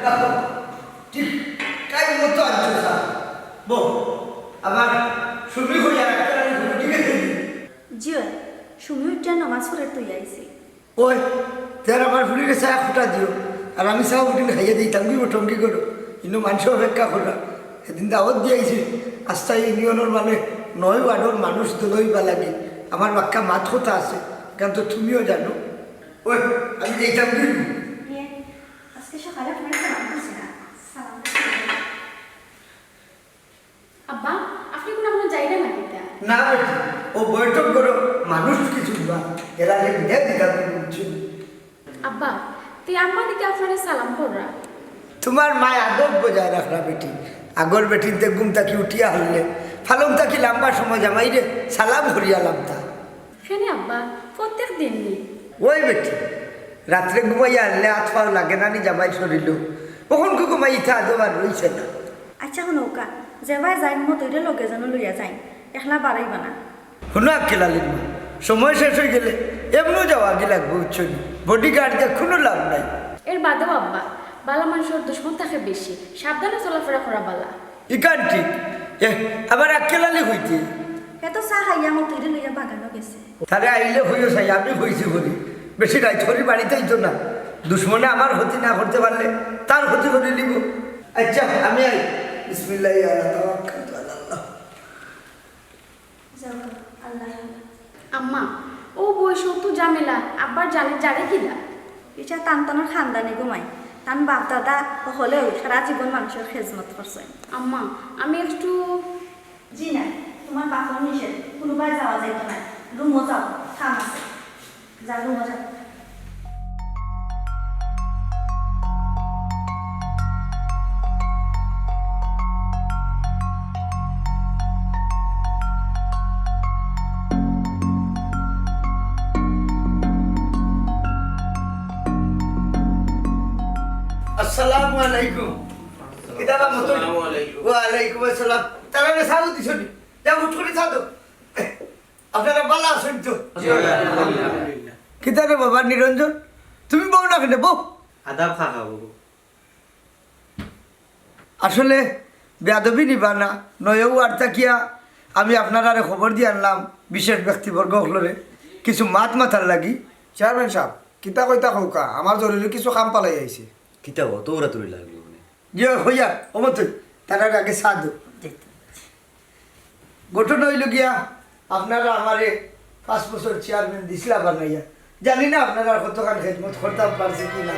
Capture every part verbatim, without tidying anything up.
রাখো। ঠিক টাইম মতো আনছো, স্যার। বউ, আবার সুমি হইয়া রাখতে পারি, ঠিক আছে? জি অয়, সুমি উঠিয়া নমাজ পড়িয়া থইয়া আইছি। ওই, তে আর আমার ফুরিরে চা খুটা দিও, আর আমি চা উঠিন খাইয়া দিতাম, কি বটম কি করো, কিন্তু মানুষ অপেক্ষা করা। সেদিন দাওয়াত দিয়া আইছি, আস্তা ইউনিয়নের মানে নয় ওয়ার্ডর মানুষ দলই বা লাগে, আমার বাক্কা মাত কথা আছে, কারণ তো তুমিও জানো। ওই, আমি যাইতাম কি? ইয়ে, আজকে সকালে আপনার সালাম করছি না, সালাম করছি না। আব্বা, আপনি কোনো কোনো যাইবেন না কিতা? না বেটি, ও বৈঠক করো, মানুষ কিছু না, এরা যে বিদায় দিতে হবে, বুঝছো? আব্বা, তে আম্মা দিকে আপনারে সালাম কররা। তোমার মায় আদব বজায় রাখরা বেটি। আগর বেটিনতে ঘুম থাকি উঠিয়া হারলে, ফালং থাকি লম্বা সময় জামাইরে সালাম করিয়া লামতা। কেনে আব্বা, প্রত্যেক দিন নি? ওই বেটি, রাত্রে ঘুমাইয়া হারলে আত পাও লাগে না নি জামাই শরীরও। অখন কু ঘুমাই ইতা আদব আর রইছে না। আচ্ছা, হুনউক্কা, যেবায় যাইন মতইরে লগে যেন লইয়া যাইন, একলা বারইবা না। হুনো আক্কেল আলীর মা, সময় শেষ অইগেলে এমনেউ যাওয়াগি লাগবো, বুঝছো নি? বডিগার্ড দিয়া কুনু লাভ নাই। এর বাদেও আব্বা, বালা মানুষর দুশমন থাকে বেশি, সাবধানে চলাফেরা করা বালা। ইখান ঠিক। এ, আবার আক্কেল আলী কইতে। হে তো চা খাইয়া মতইরে লইয়া বাগানো গেছে। তারে আইলে কইও চাই, আমি কইছি করি। বেশি রাইত করি বাড়িত আইতো না। দুশমনে আমার ক্ষতি না করতে পারলে তার ক্ষতি করি নিব। আচ্ছা, আমি আই। বিসমিল্লাহি আলা তাওয়াক্কালতু আলাল্লাহ। যাও, আল্লাহ। আম্মা, অউ বয়সো অত ঝামেলা, আব্বার জানে জারে কিলা? ইটা তান তানর খানদানি গুমাই। তান বাপ দাদা হকলেউ সারা জীবন মানুষর খেজমত করছইন। আম্মা, আমি একটু জি না, তোমার বাপর নিষেধ, কুনুবায় যাওয়া যাইতো নায়। রুমো যাও, কাম আছে। যাও, রুমো যাও। আসসালামু আলাইকুম। কিতা বা মতই? আসসালামু আলাইকুম। ওয়ালাইকুম আসসালাম। তারারে চা দিছো নি? যাও, উঠ করি চা দেও। আপনারা বালা আছইন তো? জি, আলহামদুলিল্লাহ। কিতা রে বাবা নিরঞ্জন, তুমি বও না কেনে? বও। আদাব কাকা বাবু। আসলে বেয়াদবি নিবা না, নয় ওয়ার্ড থাকিয়া আমি আপনারারে খবর দিয়া আনলাম, বিশেষ ব্যক্তিবর্গ হকলরে কিছু মাত মাতার লাগি। চেয়ারম্যান সাব, কিতা কইতা কউক্কা, আমার জরুরি কিছু কাম পালাই আইছে। কিতা অত দৌড়াদৌড়ি লাগলো মানে? জি, হইয়া, ও মতই, তারারে আগে চা দেও। ঘটনা অইলো গিয়া, আপনারা আমারে পাঁচ বছর চেয়ারম্যান দিছলা বানাইয়া। জানি না আপনারার কতখান খেদমত করতাম পারছি কি না।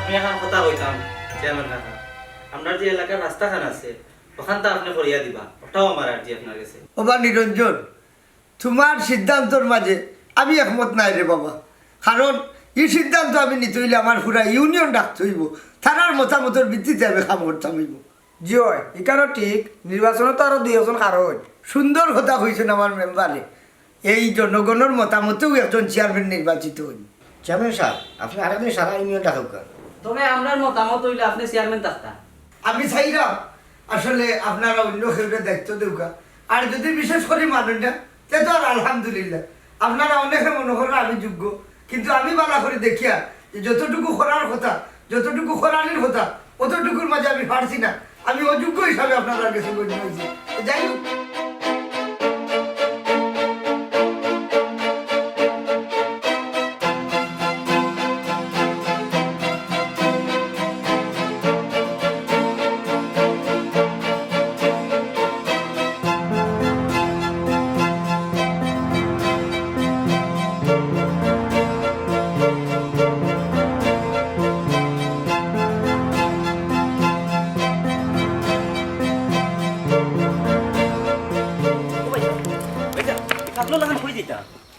আমি একখান কথা কইতাম, চেয়ারম্যান কাকা। আমরার যে এলাকার রাস্তাখান আছে, অখানতা আপনে করিয়া দিবা, অটাউ আমার আর্জি আপনার গেছে। ওবা নিরঞ্জন, তুমার সিদ্ধান্তর মাঝে আমি একমত নায় রে বাবা, কারণ ই সিদ্ধান্ত আমি নিতে অইলে আমার পুরা ইউনিয়ন ডাকতে অইবো, তারার মতামতর ভিত্তিতে আমি কাম করতাম অইবো। জি অয়, ইখানও ঠিক, নির্বাচনো তো আরো দুই একজন কারণ। সুন্দর কথা কইছইন আমার মেম্বারে, এই জনগণর মতামতেউ একজন চেয়ারম্যান নির্বাচিত অইন। চেয়ারম্যান সাব, আপনে আরেকদিন সারা ইউনিয়ন ডাকউক্কা। তবে আমরার মতামত অইলো আপনে চেয়ারম্যান থাকতা। আমি চাইরাম আসলে আপনারা অইন্য কেউরে দায়িত্ব দেউক্কা। আর যুদি বিশেষ করি মানইন না, তে তো আর আলহামদুলিল্লাহ। আপনারা অনেকে মনো কররা আমি যোগ্য, কিন্তু আমি বালা করি দেখিয়ার যে যতটুকু করার কথা, যতটুকু করানির কথা, অতটুকুর মাঝে আমি পারছি না। আমি অযোগ্য হিসাবে আপনারার গেছে গণ্য অইছি। যাই হোক।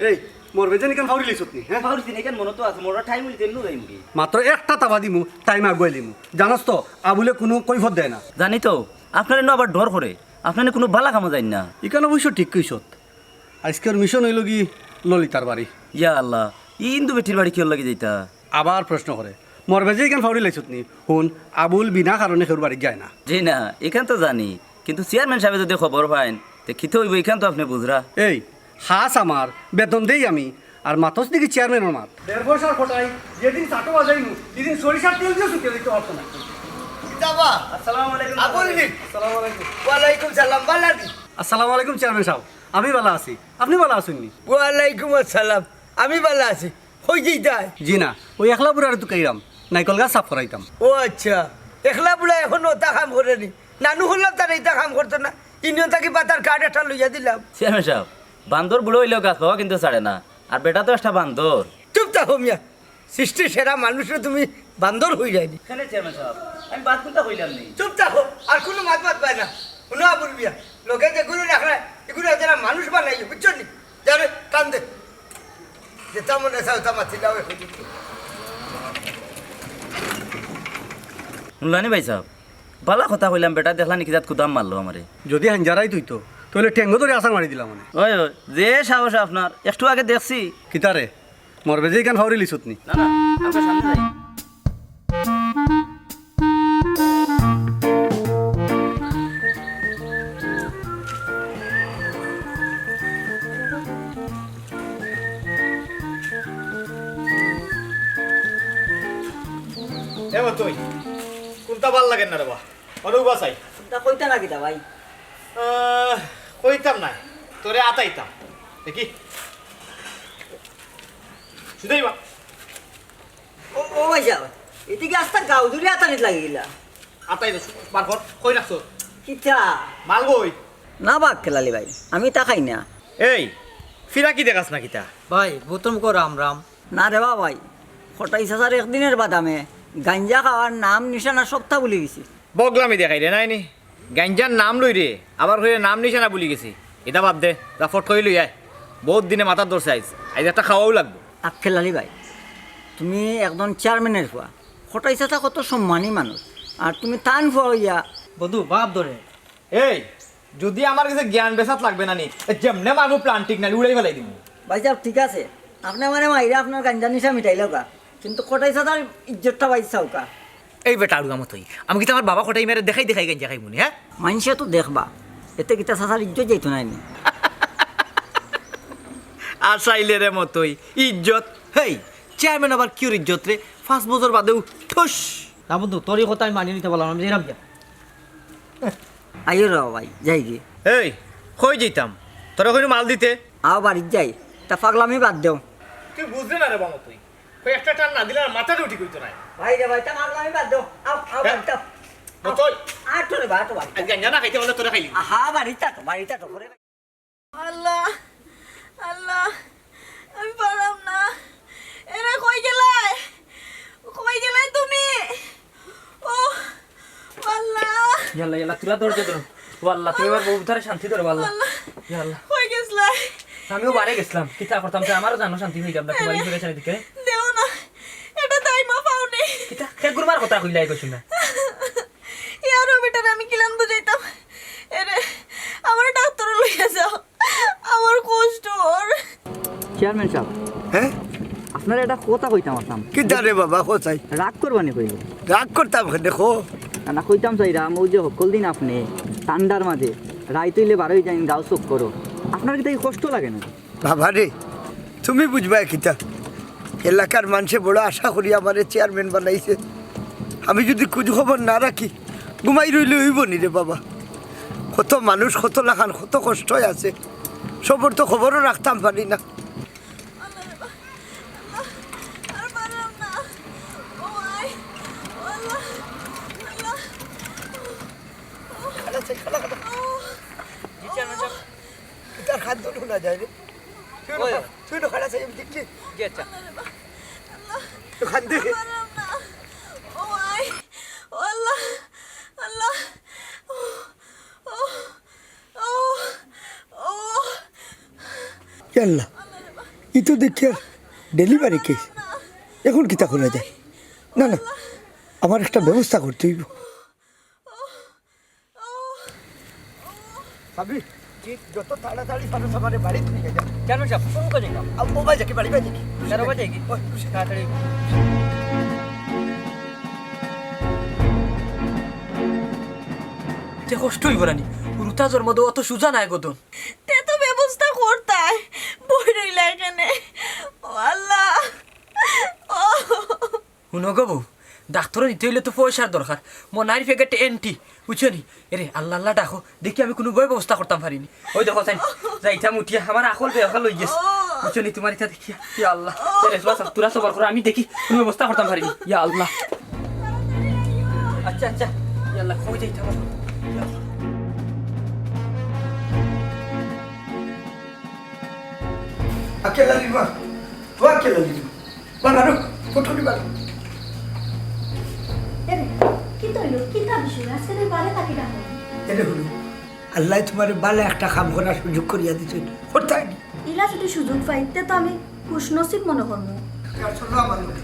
এই, মরবে জানি কেন ফাউরি লইছত নি, হ্যাঁ? ফাউরি দিন এখান মনে তো আছে, মোর টাইম হইলে তেমনি যাইমু কি? মাত্র একটা তাবা দিমু, টাইম আগুয়াই দিমু। জানোস তো, আবুলে কোনো কৈফত দেয় না। জানি তো, আপনারে নু আবার ডর করে, আপনারে কোনো বালা কামো যাইন না। ইখান অবশ্য ঠিক কইছত। আইজকের মিশন অইলো গি ললিতার বাড়ি। ইয়া আল্লাহ, ই হিন্দু বেটির বাড়ি কিওর লাগি যাইতা? আবার প্রশ্ন করে, মরবে যে ইখান ফাউরি লাইছত নি? হুন, আবুল বিনা কারণে কেউর বাড়িত যায় না। জি না, ইখান তো জানি, কিন্তু চেয়ারম্যান সাবে যুদি খবর পাইন, তে কিতা অইবো ইখান তো আপনে বুঝরা। এই, খাস আমার, বেতন দেই আমি, আর মাতস দেখি চেয়ারম্যানর মাত। দেড় পয়সার কটাই, যেদিন চাটো বাজাইমু, ইদিন সরিষার তেল দিয়া শুকিয়ে দিতে পারতো না। কিতা বা? আসসালামু আলাইকুম। আবুল নি? আসসালামু আলাইকুম। ওয়ালাইকুম সালাম, বালা নি? আসসালামু আলাইকুম চেয়ারম্যান সাব, আমি বালা আছি, আপনে বালা আছইন নি? ওয়ালাইকুম আসসালাম, আমি বালা আছি। কই যাইতায়? জি না, ওই একলা বুড়ারে তুকাইরাম, নাইকল গাছ সাফ করাইতাম। ও আচ্ছা, একলা বুড়া এখনো অতা কাম করে নি? নানু কইলাম তারে ইতা কাম করতো না, ইনিও থাকি পাতার কার্ড একটা লইয়া দিলাম। চেয়ারম্যান সাব, বান্দর বুড়া অইলেও গাছ পাওয়া কিন্তু ছাড়ে না, আর বেটা তো একটা বান্দর। চুপ থাকো মিয়া, সৃষ্টির সেরা মানুষরে তুমি বান্দর কইরায় নি। কেনে চেয়ারম্যান সাব, আমি বাদ কোনটা কইলাম নি? চুপ থাকো, আর কুনু মাত মাতবায় না। হুনো আবুল মিয়া, লগে যেগুন রাখরায়, ইগুন যারা মানুষ বানাই, বুঝছো নি? যারে, কান্দে। যেটা মনে চায় ওটা মাতিলাও এখন। হুনলা নি ভাইসাব, বালা কথা কইলাম, বেটা দেখলা নি কিজাত কুদাম মারলো আমারে। যুদি হাইঞ্জারাইত অইতো, তাইলে ঠেঙ্গো ধরি আছাড় মারি দিলাম অনে। ওই, ওই, যে সাহস আপনার, একটু আগে দেখছি। কিতারে? মরবে যে ইখান ফাউরি লিছত নি? না, না, আমরা সামনে যাই। এ বা তুই, কুনটা ভালা লাগে না রে বা? অরে উবা চাই। কুনটা কইতা না কিতা ভাই? আহ, কইতাম না, তোরে আতাইতাম। দেখি। সুদাই বা। ও, ও ভাইসাব, ইতা কি আস্তা গাউ জুড়ি আতানিত লাগি গেলা? আতাই দে, বার কর, কই রাখছো? কিতা? মাল কই? না বা আক্কেল আলী ভাই, আমি ইতা খাই না। এই, ফিরাকি দেখাস না কিতা? ভাই, প্রথম কো রাম রাম। না রে বা ভাই, কটাই চাচার একদিনর বাদামে গাঞ্জা খাওয়ার নাম নিশানা সবতা ভুলি গেছি। বগলামি দেখাইরে নায় নি? গাঞ্জার নাম লইরে, আবার কইরে নাম নিশানা ভুলি গেছি। ইতা বাদ দে, যা ফট করি লই আয়। বউত দিনে মাথাত ধরছে আইজ। আইজ একটা খাওয়াও লাগবো। আক্কেল আলী ভাই, তুমি একজন চেয়ারম্যানর ফুয়া। কটাই চাচা কত সম্মানী মানুষ। আর তুমি তান ফুয়া অইয়া বন্ধু, বাপ ধরে। এই, যুদি আমার গেছে জ্ঞান বেশাত লাগবে না নি, এ যেমনে মারমু প্ল্যান ঠিক নাই, উড়াই ফালাই দিমু। ভাইসাব, ঠিক আছে, আপনে আমারে মাইরা আপনার গাঞ্জা নিশা মিটাইলাউক্কা, কিন্তু কটাই চাচার ইজ্জতটা বাচাউক্কা। এই বেটা আড়ুয়া মতই, আমি কিতা আমার বাবা কটাই মেরে দেখাই দেখাই গাঞ্জা খাইমু নি, হ্যাঁ? মাইনষে তো দেখবা, এতে কিতা চাচার ইজ্জত যাইতো নায় নি? আসাইলে রে মতই, ইজ্জত, হেই, চেয়ারম্যান আবার কিওর ইজ্জত রে? পাঁচ বছর বাদেউ ঠুস। না বন্ধু, তোর ই কথা আমি মানি নিতে পারলাম না, আমি যাইরাম গিয়া। আইও রে ভাই, যাইগি। এই, কই যাইতাম? তোরে কইনু মাল দিতে? আও বাড়িত যাই, তা পাগলামি বাদ দেও। তুই বুঝলে না রে বাবা তুই। কই একটা টান না দিলে আর মাথাটা উঠি কইতো নাই। ভাই রে ভাই, তা পাগলামি বাদ দেও। আও, আও হ্যাঁ? বাড়িত আও। মতই। আটো রে বা, আটো বাড়িত। আজকে গাঞ্জা না খাইতে পারলে তোরে খাইলি। আহা, বাড়িত আটো, বাড়িত আটো করে। আল্লাহ, আল্লাহ, আমি পারলাম না। এরে, কই গেলায়? কই গেলায় তুমি? ও, ও আল্লাহ। ইয়াল্লা, ইয়াল্লা, তুরা দরজা ধরো। ও আল্লাহ, তুমি আমার বউটারে শান্তি দেও রে, আল্লাহ। আল্লাহ। ইয়া আল্লাহ। কই গেছলায়? আমিও বারে গেছলাম। কিতা করতাম, তে আমারও জানো শান্তি অইতাম না, তোমার এই পরেশানি দেখে। দেও না, এটা দাইমা পাওনি। কিতা? হে গুরমার কথা কইলাই কইছো না। ইয়ারো বেটারে আমি কিলান বুঝাইতাম। এরে, আমার ডাক্তারও লইয়া যাও। আমার কষ্ট অর। চেয়ারম্যান সাব, হ্যাঁ? আপনারে একটা কথা কইতাম আছলাম। কিতা রে বাবা, কও চাই? রাগ করবা নি কইলে? রাগ করতাম কেনে, কও। না, না, কইতাম চাইরাম, অউ যে হক্কল দিন আপনে ঠান্ডার মাঝে রাইত অইলে বারই যাইন গাউ চক্করো। আপনার কিতা ই কষ্ট লাগে না? বাবা রে, তুমি বুঝবায় কিতা? এলাকার মানষে বড় আশা করি আমারে চেয়ারম্যান বানাইছে। আমি যুদি খুঁজ খবর না রাখি, ঘুমাই রইলে অইবো নি রে বাবা? কত মানুষ, কত লাখান, কত কষ্টয় আছে, সবর তো খবরও রাখতাম পারি না। আল্লাহ রে বা-, আল্লাহ, আর পারলাম না। ও আই, ও আল্লাহ, আল্লাহ। খালা চাই, খালা, খালা। ও। জি, চেয়ারম্যান সাব। ইতার খাদ্য ঢুনা যায় রে। তুই ওই। না, তুই না খালা চাই, আমি দেখছি। জি, আচ্ছা। আল্লাহ রে বা-, আল্লাহ। তুই খান দে। আর পারলাম না। ও আই, ও আল্লাহ, আল্লাহ। ও, ও, ও, ও। ইয়াল্লা, ই তো দেখি আর ডেলিভারি কেস। এখন কিতা করা যায়? না, না, আমার একটা ব্যবস্থা করতে অইবো। ভাবি, জি। যত তাড়াতাড়ি পারো সবারে বাড়িত নিয়া যাও। চেয়ারম্যান সাব, কোন কাজে যাও? আ, ও বাড়ি যাকি, বাড়ি, বাড়ি যাকি। তারা বাড়ি যাকি? ওই, খুশি। তাড়াতাড়ি। তে কষ্ট অইবো না নি? হুরুতা জন্ম দেওয়া অত সুজা নায় গো ধন। তে তো ব্যবস্থা করতায়, বই রইলা এখানে। ও আল্লাহ, ও। হুনো গো বউ, ডাক্তরো নিতে অইলে তো পয়সার দরকার। মনাইর প্যাকেটে এন্টি, বুঝছো নি? এরে আল্লাহ আল্লাহ ডাকো, দেখি আমি কুনু বই ব্যবস্থা করতাম পারি নি। ওই দেখো চাইন, যাইতাম উঠিয়া, আমার আকল বেয়াকল অই গেছে। বুঝছো নি, তুমার ইতা দেখিয়া, ইয়া আল্লাহ। এরে বাবা, তুরা সবর করো, আমি দেখি কুনু ব্যবস্থা করতাম পারি নি। ইয়া আল্লাহ। আচ্ছা, আচ্ছা, ইয়া আল্লাহ, কই যাইতাম? আকেল আলী মা, ও আকেল আলী মা, বানারো, ফটো নিবা। এরে, কিতা অইলো? কিতা বিষয়? আজকে তুই বারে থাকি ডাকো। এরে হুনো, আল্লায় তুমারে বালা একটা কাম করার সুযোগ করিয়া দিছইন। করতায় নি? ইলা যদি সুযোগ পাই, তে তো আমি খুশনসিব মনে করমু। আর চলো আমার লগে।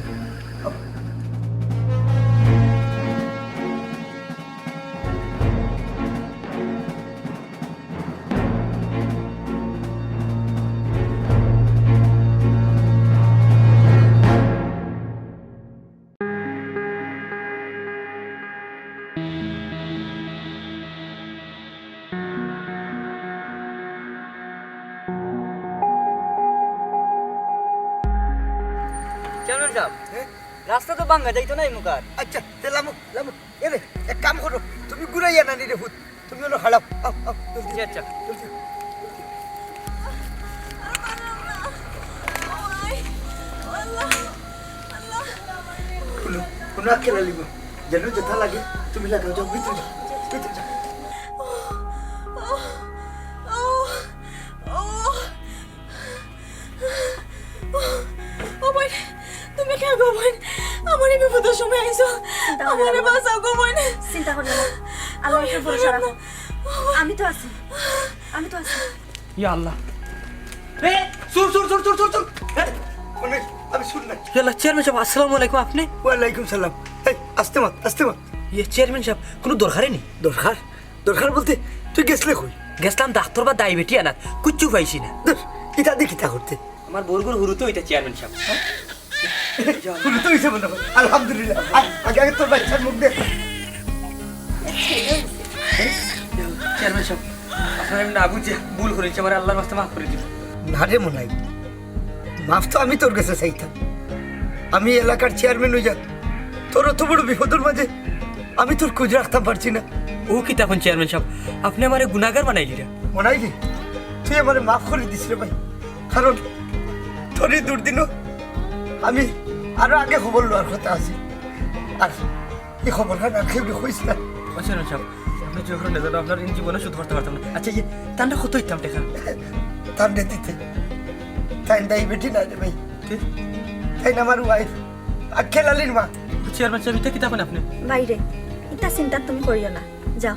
চেয়ারম্যান সাব, হ্যাঁ? রাস্তা তো ভাঙ্গা, যাইতো না এই মুখার। আচ্ছা, তে লামো, লামো। এরে, এক কাম করো, তুমি ঘুরাইয়া নানি রে পুত, তুমি অনো খাড়াও। আও, আও, জলদি। জি, আচ্ছা। জলদি। হুনো, হুনো আকেল আলী মা, যেন যেতা লাগে, তুমি লাগাও, যাও, ভিতরে যাও, ভিতরে যাও। ও বইন, তুমি কে গো বইন? আমার এই বিপদের সময় আইছো। চিন্তা করিও না, আমারে বাঁচাও গো বইন। চিন্তা করিও না, আল্লাহ উপরে ভরসা রাখো। আমি তো আছি, আমি তো আছি। ইয়া আল্লাহ। এ, চুর, চুর, চুর, চুর, চুর, চুর। এ, মানে, আমি চুর না। ইয়া আল্লাহ, চেয়ারম্যান সাব, আসসালামু আলাইকুম, আপনি? ওয়ালাইকুম সালাম। এই, আস্তে মাত, আস্তে মাত। ইয়ে, চেয়ারম্যান সাব, কুনু দরকারে নি? দরকার? দরকার বলতে, তুই গেছলে কই? গেছলাম ডাক্তর বা দাই বেটি আনাত, কুচ্ছু পাইছি না। ধুর, ইতা দি কিতা করতে? আমার বউর ঘর হুরুতা অইতা চেয়ারম্যান সাব। হুরুতা অইছে মনে হয়। আলহামদুলিল্লাহ। আয়, আগে, আগে তোর বাইচ্চার মুখ দেখ। চেয়ারম্যান সাব, আপনারে আমি না বুঝিয়া ভুল করিলিছি, আমারে আল্লার ওয়াস্তে মাফ করি দিন। না রে মনাই, মাফ তো আমি তোর গেছে চাইতাম। আমি এলাকার চেয়ারম্যান অইয়া তোর অত বড় বিপদর মাঝে আমি তোর খুজ রাখতাম পারছি না। ও কিতা কইন চেয়ারম্যান সাব, আপনে আমারে গুনাগার বানাইলিরা। মনাই রে, তুই আমারে মাফ করি দিস রে ভাই, কারণ তোর এই দুর্দিনও আমি আরো আগে খবর লওয়ার কথা আছিল। আর এই খবরখান আর কেউরে কইস না। ও চেয়ারম্যান সাব, আপনে যে করেন না জানো, আপনার ঋণ জীবনে শোধ করতে পারতাম না। আচ্ছা, ইয়ে, তানরে কত দিতাম টেকা? তানরে দিতে? তাইন দাই বেটি না রে ভাই। কে? তাইন আমার ওয়াইফ, আক্কেল আলীর মা। ও চেয়ারম্যান সাব, ইতা কিতা কইন আপনে? ভাইরে, ইতা চিন্তা তুমি করিও না। যাও,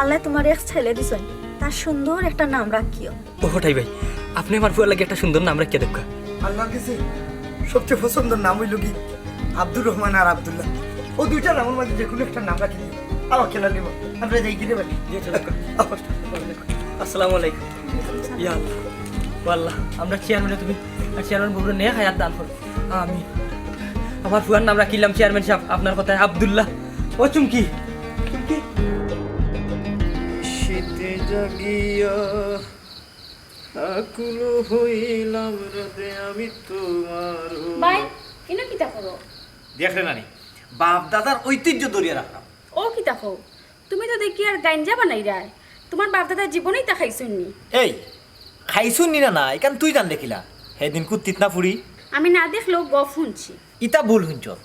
আল্লায় তুমারে এক ছেলে দিছইন, তার সুন্দর একটা নাম রাখিও। ও হঠাই ভাই, আপনে আমার ফুয়ার লাগি একটা সুন্দর নাম রাখিয়া দেউক্কা। আল্লার গেছে সবচেয়ে পছন্দর নাম অইলো কি আব্দুর রহমান আর আব্দুল্লাহ। অউ দুইটা নামর মাঝে যেকুনু একটা নাম রাখি দিও। আও আক্কেল আলী মা, আমরা যাই কি রে ভাই? জি, চলো। আও। আসসালামু আলাইকুম। ইয়া আল্লাহ, ও আল্লাহ, আমরার চেয়ারম্যানে তুমি আর চেয়ারম্যান বউরে নেক হায়াত দান করো। আমিন। আমার ফুয়ার নাম রাখিলাম চেয়ারম্যান সাব, আপনার কথায় আব্দুল্লাহ। ও চুমকি, চুমকি। শীতে জাগিয়া আকুল হইলাম রাতে আমি তোমার। ভাই, ইনো কিতা করো? দেখরে নানি, বাপ দাদার ঐতিহ্য ধরিয়া রাখলাম। ও কিতা কও? তুমি তো দেখি আর গাঞ্জা বানাইরায়। তুমার বাপ দাদায় জীবনে ইতা খাইছইন নি। এই, খাইছইন নি না না, ইখান তুই জানলে কিলা? হেদিন কুত্তিত না ফুড়ি? আমি না দেখলেও গফ হুনছি। ইতা ভুল হুনছস।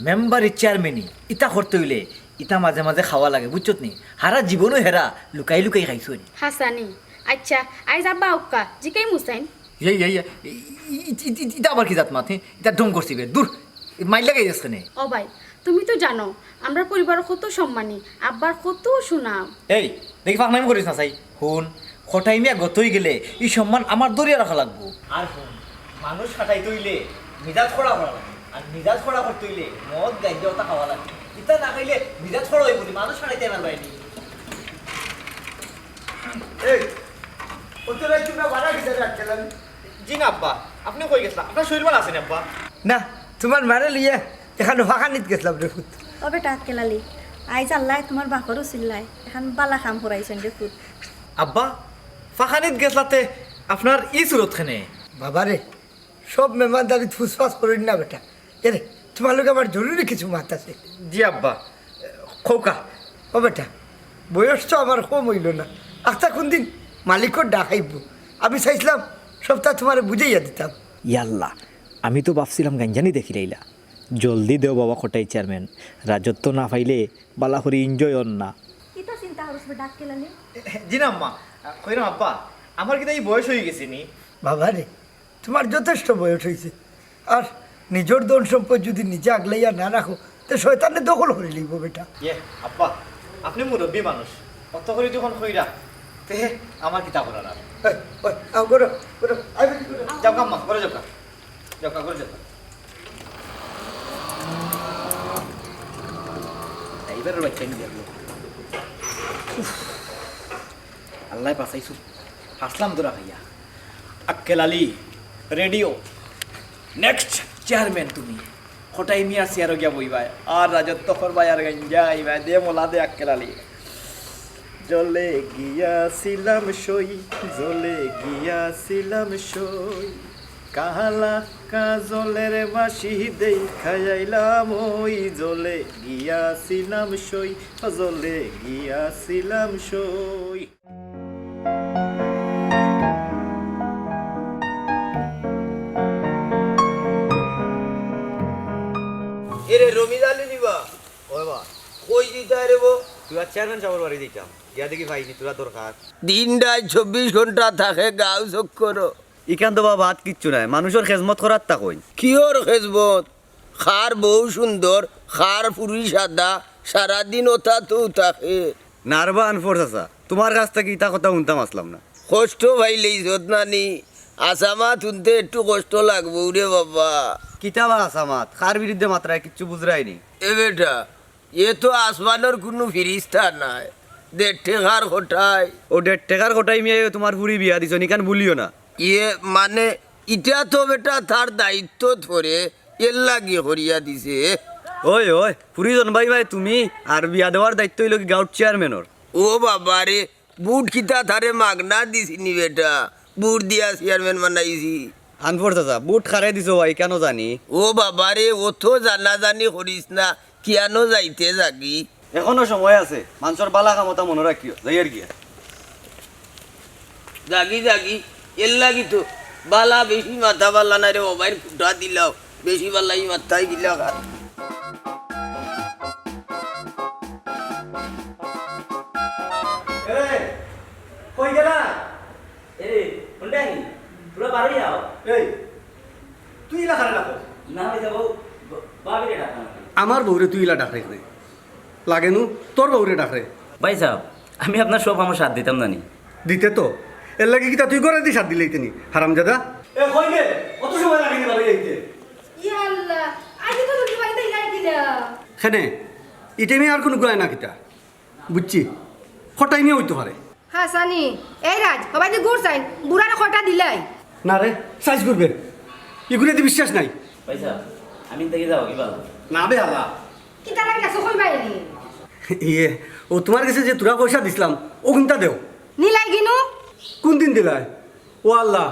মেম্বারি চেয়ারম্যানি ইতা করতে অইলে ইতা মাঝে মাঝে খাওয়া লাগে, বুঝছত নি? হারা জীবনও হেরা লুকাই লুকাই খাইছইন। হাছানি। আচ্ছা, আইজ আব্বা আউক্কা, জিকাইমু চাইন। ইয়া, ইয়া, ইয়া, ই-, ই-, ই-, ই-, ইতা আবার কি জাত মাত, হে? ইতা ঢং করছি বে, দূর, মাইর লাগাই যাস কেনে? ও ভাই, তুমি তো জানো, আমরার পরিবারো কত সম্মানী, আব্বার কত সুনাম। এই, দেখি ফাকনামি করিস না চাই। হুন, কটাই মিয়া গত অইগেলে ই সম্মান আমার ধরিয়া রাখা লাগবো। আর হুন, মানুষ খাটাইতে অইলে মিজাজ কড়া করা লাগে, আর মিজাজ কড়া করতে অইলে মদ গাঞ্জা অতা খাওয়া লাগে। ইতা না খাইলে মিজাজ কড়া অইবো নি, মানুষ খাটাইতে পারবায় নি। এই, অত রাইত তুমরা বারা কিতা রে আক্কেল আলী? জি না আব্বা, আপনে কই গেছলা? আপনার শরীর ভালা আছে নি আব্বা? না, তুমার মারে লইয়া এখানো ফাঁকানিত গেছলাম রে পুত। ও বেটা আক্কেল আলী, আইজ আল্লায় তুমার বাপর উছিলায় এখান বালা কাম করাইছইন রে পুত। আব্বা, ফাখানিত গেছলাতে আপনার ই সুরত কেনে? বাবারে, সব মেহমানদারিত ফুসফাস করইন না বেটা। এরে, তুমার লগে আমার জরুরি কিছু মাত আছে। জি আব্বা, কউক্কা। ও বেটা, বয়স তো আমার কম অইলো না, আখতা কুনদিন মালিকর ডাক আইবো। আমি চাইছলাম সবতা তুমারে বুঝাইয়া দিতাম। ইয়াল্লা, আমি তো ভাবছিলাম গাঞ্জানি দেখিলাইলা। জলদি দেও বাবা কটাই চেয়ারম্যান, রাজত্ব না পাইলে বালা করি enjoy অর না। কিতা চিন্তা করস বেটা আক্কেল আলী? জি না আম্মা, কইরাম আব্বা, আমার কিতা ই বয়স অইগেছে নি? বাবারে, তুমার যথেষ্ট বয়স অইছে, আর নিজর ধন সম্পদ যুদি নিজে আগলাইয়া না রাখো, তে শয়তানে দখল করি লইবো বেটা। ইয়ে আব্বা, আপনে মুরব্বি মানুষ, অত করি যখন কইরা, তে আমার কিতা করার আর? ওই, ওই, আও, করো, করো, আয় বেটি, করো। যাউক্কা আম্মা, ঘরো যাউক্কা। যাউক্কা, ঘরো যাউক্কা। ড্রাইভারর বাইচ্চা নি দেখলো। উফ, আল্লায় বাঁচাইছুক, হাসলাম ধরা খাইয়া। আক্কেল আলী, রেডিও, next চেয়ারম্যান তুমি। কটাই মিয়ার চেয়ারো গিয়া বইবায়, আর রাজত্ব করবায়, আর গাঞ্জা খাইবায়, দে মোলা দে আক্কেল আলী। জলে গিয়াছিলাম সই, জলে গিয়াছিলাম সই, কালা কাজলের মাসি দেইখাইলাম ওই, জলে গিয়াছিলাম সই, জলে গিয়াছিলাম সই। এরে রমিজ আলী নিবা? ওই বা। কই দিতা রে বো? তুই আর চেয়ারম্যান সাবর বাড়ি দিতাম। গিয়া দেখি ভাই নি, তোরা দরকার। দিন রাইত চব্বিশ ঘন্টা থাকে গাঁও চক্কর। ইখান তো বাবা আর কিচ্ছু নাই, মানুষর খেজমত করার তা কইন। কিওর খেজমত? কার বউ সুন্দর, কার ফুরি সাদা, সারাদিন ওতা তো থাকে। নারবা আনফর চাচা, তুমার কাছ থাকি ইতা কথা হুনতাম আছলাম না। কষ্ট পাইলে ইজত নানি, আসামাত হুনতে একটু কষ্ট লাগবো রে বাবা। কিতা বা আসামাত, কার বিরুদ্ধে মাতরায় কিচ্ছু বুঝরায় নি। এ বেটা, এ তো আসমানর কুনু ফিরিস্তা নায়, দেড় টেকার কটাই। ও দেড় টেকার কটাই মিয়ায় তুমার ফুরি বিয়া দিছইন, ইখান ভুলিও না। ইয়ে মানে, ইটা তো বেটা তার দায়িত্বত পড়ে, এরলাগি করিয়া দিছে। ওই, ওই, ফুরি জনমাইবায় তুমি, আর বিয়া দেওয়ার দায়িত্ব অইলো গি গাঁওর চেয়ারম্যানর। ও বাবা রে, ভুট কিতা তারে মাগনা দিছি নি বেটা, ভুট দিয়া চেয়ারম্যান বানাইছি। আনফর চাচা, ভুট কারে দিছো বা ইখানও জানি। ও বাবা রে, অত জানাজানি করিস না, কিয়ানো যাইতে যাগি। এখনো সময় আছে, মানষর বালা কাম অতা মনো রাখিও, যাইয়ার গিয়া। যাগি, যাগি, এরলাগি তো বালা বেশি মাথা বালা নায় রে, ও ভাইর খুঁটা দিলাও, বেশি বালা ই মাথায় দিলা কার। এরে, কই গেলা? এরে, কোনটা নি? তোরা বারোই আও। এই, তুই ইলা কারে ডাকো? না, ভাই, যাবো, বা-, ভাবিরে ডাকলাম। আমার বউরে তুই ইলা ডাকরে কেনে? লাগে নু, তোর বউরে ডাকরে। ভাই সাব, আমি আপনার সব আমার সাথ দিতাম না নি। দিতে তো। এরলাগি কিতা তুই ঘরেদি সাথ দিলাইতে নি, হারামজাদা? এ, কই রে? অত সময় লাগে নি বাড়ি আইতে? ইয়া আল্লাহ, আইজ তো দুপুর বাড়িতে ইলাই দিলা। কেনে? ই টাইমে আর কুনু গুয়ায় না কিতা? বুঝছি। কটাই মিয়া অইতো পারে। হাছানি, এই রাজ, বাবা যে গুড় চাইন, বুড়ারে কটা দিলাই। না রে, সাইজ করবে। ইগুরে দি বিশ্বাস নাই। ভাই সাব, আমি থাকি যাও, কি ভালো? না বে আল্লাহ। কিতা লাগে না, সকল বাইরে। ইয়ে, ও তুমার গেছে যে থুড়া পয়সা দিছলাম, অগুনতা দেও। নিলাই কিনু? কুনদিন দিলাই? ও আল্লাহ,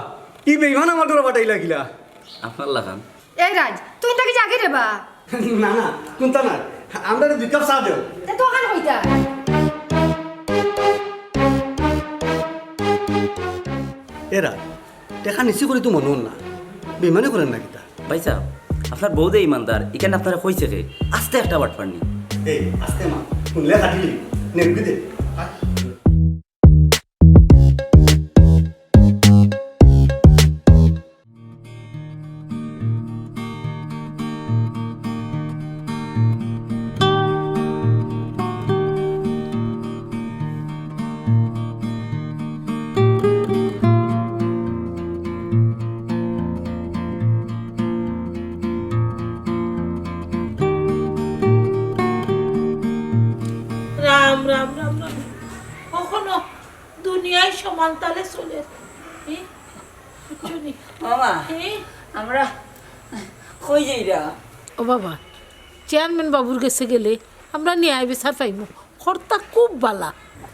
ই বেইমান আমার ঘরো পাঠাইলা কিলা? আপনার লাখান। এই রাজ, তুই তাকে জাগি রে বা। না, না, কুনতা না। আমরারে দুই কাপ চা দেও। তে তো অখান কইতা। এরা, টেকা নিছি করি তো মনো অর না। বেইমানি করের না কিতা? ভাই সাব, আপনার বউ যে ইমানদার, ইখান আপনারে কইছে কে? আস্তা একটা বাটপারনি। এই, আস্তা মা, হুনলে কাটিলি। নে, রুগী দে। আয়। রাম, রাম, রাম, রাম। কখনো দুনিয়ায় সমান তালে চলের। এ? বুঝছো নি? মামা, এ? আমরা কই যাইরা? ও বাবা, চেয়ারম্যান বাবুর গেছে গেলে আমরা ন্যায় বিচার পাইমু। কর্তা খুব বালা।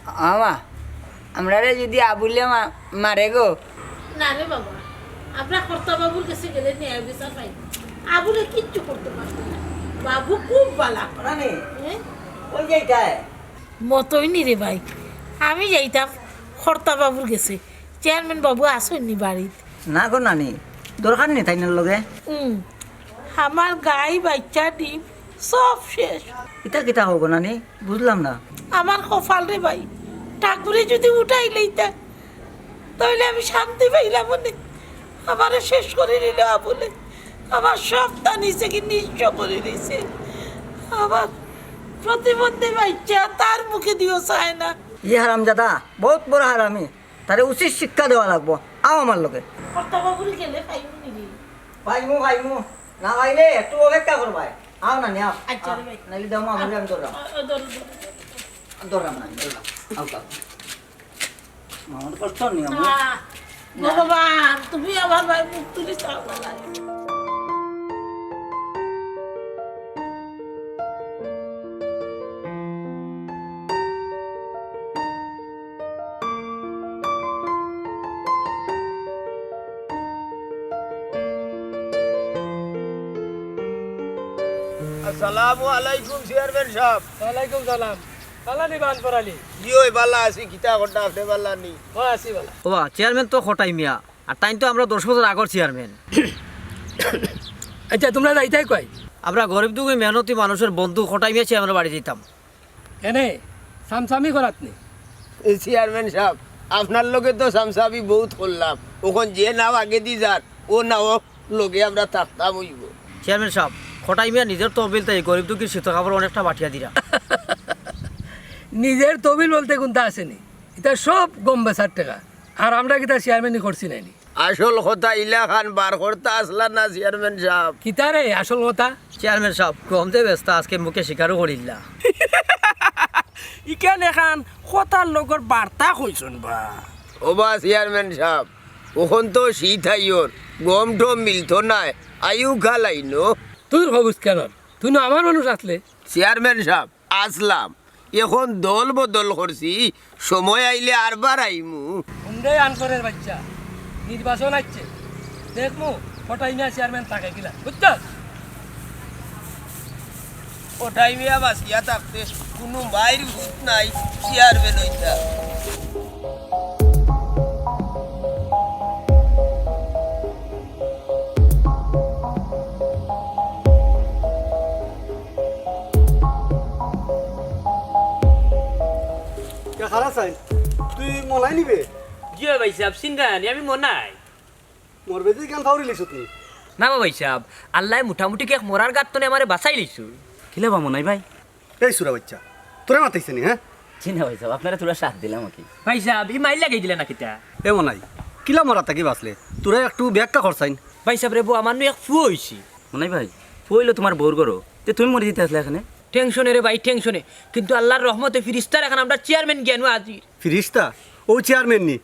আমা, আমরারে যদি আবুলে মা-, মারে গো। না রে বাবা, আমরা কর্তা বাবুর গেছে গেলে ন্যায় বিচার পাই। আবুলে কিচ্ছু করতে পারবে না। বাবু খুব বালা। রানী, হ্যাঁ? কই যাইতায়? মতই নি রে ভাই, আমি যাইতাম কর্তা বাবুর গেছে। চেয়ারম্যান বাবু আছইন নি বাড়িত? না গো নানি, দরকার নি তাইনর লগে। হুম, আমার গাই বাইচ্চা ডিম সব শেষ। ইতা কিতা কও গো নানি? বুঝলাম না। আমার কপাল রে ভাই, ঠাকুরে যদি উঠাই লইতা, তাইলে আমি শান্তি পাইলাম নে। আমারে শেষ করি নিল আবুলে। আমার সবতা নিছে কি নিঃস্ব করি দিছে। আমার প্রতিবন্ধী বাইচ্চা তার মুখে দিও চায় না। ই হারামজাদা, বহুত বড় হারামি। তারে উচিত শিক্ষা দেওয়া লাগবো। আও আমার লগে। কর্তা বাবুর গেলে পাইমু নি রে? পাইমু, পাইমু। না পাইলে একটু অপেক্ষা করবায়। আও নানি, আও। আচ্ছা রে ভাই। নাইলে দাও, মা, আমি ধরলাম। আ, আ, ধরো, ধরো, ধরো। ধরলাম না, ধরলাম। আও, আও। আমার কষ্ট নেই, আমার। আহ, ভগবান, তুমি আমার ভাই মুখ তুলি চাও না। আসসালামু আলাইকুম চেয়ারম্যান সাব। ওয়ালাইকুম সালাম। কালা নি বান পরালি? জি ওই বালা আছি, কিতা করতা আপনি বালা নি? ও আছি বালা। ওবা, চেয়ারম্যান তো খটাই মিয়া, আর তাইন তো আমরা দশ বছর আগর চেয়ারম্যান। আচ্ছা, তোমরা যাইতায় কই? আমরা গরিব দুঃখী মেহনতি মানুষর বন্ধু খটাই মিয়া চেয়ারম্যানর বাড়ি যাইতাম। এনে সামসামি করাত নি? এ চেয়ারম্যান সাব, আপনার লগে তো সামসামি বহুত করলাম, অখন যে নাও আগেদি যার, ও নাও লগে আমরা থাকতাম অইবো। চেয়ারম্যান সাব, খটাই মিয়া নিজর তহবিল থাকি গরিব দুঃখীর শীতর কাপড় অনেকটা বাটিয়া দিরা। নিজর তহবিল বলতে কুন্তা আছে নি? ইতা সব গম বেচার টেকা। আর আমরা কিতা চেয়ারম্যানি করছি নায় নি? আসল কথা ইলাখান বার করতা আছলা না চেয়ারম্যান সাব। কিতা রে আসল কথা? চেয়ারম্যান সাব, গম যে বেচতা আজকে মুখে স্বীকারও করিলা। ইখান এখান কথার লগর বার্তা কইছইন বা। ওবা চেয়ারম্যান সাব, অখন তো শীত আইয়র, গম টম মিলতো নায়, আইউক্কা লাইনো। তুই খবুজ কেন? তুই না আমার মানুষ আছলে। চেয়ারম্যান সাব, আছলাম, অখন দল বদল করছি, সময় আইলে আরবার আইমু। হুনরে আনকরের বাইচ্চা, নির্বাচন আইছে, দেখমু খটাই মিয়া চেয়ারম্যান থাকে কিনা, বুঝছস? খটাই মিয়া বাচিয়া থাকতে কুনু মাইর ভূত নাই, চেয়ারম্যান অইতা। কে খালা চাই? তুই মনাই নিবে? জি অয় ভাইসাব, চিনরায় নি, আমি মনাই। মরবে যে কেন ফাউরি লিছত নি? না বা ভাইসাব, আল্লায় মোটামুটি কেক মরার গাত তনে আমারে বাচাই লিছইন। কিলা বা মনাই ভাই? এই সুরা বাইচ্চা, তোরে মাতাইছে নি, হ্যাঁ? জি না ভাইসাব, আপনারে থুড়া সাথ দিলাম আর কি। ভাইসাব, ই মাইর লাগাই দিলা না কিতা? এ মনাই, কিলা মরা থাকি বাচলে? তোরা একটু ব্যাখ্যা করছাইন। ভাইসাব রে বউ, আমার নু এক ফুয়া অইছে। মনাই ভাই, ফুয়া অইলো তুমার বউর ঘরো, তে তুমি মরি দিতে আছলা এখানে? টেনশনে রে ভাই, টেনশনে। কিন্তু আল্লার রহমতে ফিরিস্তার এখান আমরার চেয়ারম্যান গিয়া নু হাজির। ফিরিস্তা? ও চেয়ারম্যান নি?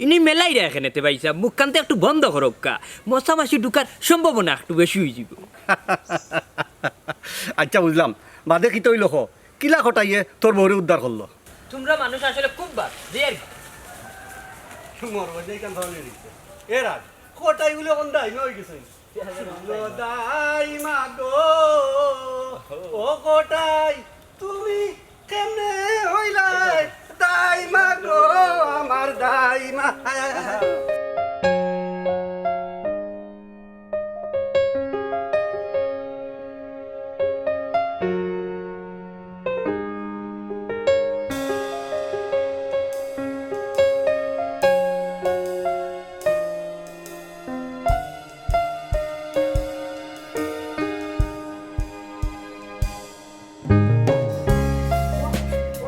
ইনি মেলাইরা এখানে তে ভাইসাব, মুখখানতে একটু বন্ধ করউক্কা। মশা মাছি ঢুকার সম্ভাবনা একটু বেশি অইযিবো। আচ্ছা বুঝলাম, বাদে কিতা অইলো ক? কিলা খটাইয়ে তোর বউরে উদ্ধার করলো? তুমরা মানুষ আসলে খুব বাদ, জি আর কি। মরবে যে কেন ফাউরি লিছত। এ রাজ, খটাই বলে কোন দাই নই গেছে। দাইমা গো, ও খটাই, তুমি কেমনে হইলায় দাইমা গো, আমার দাইমা।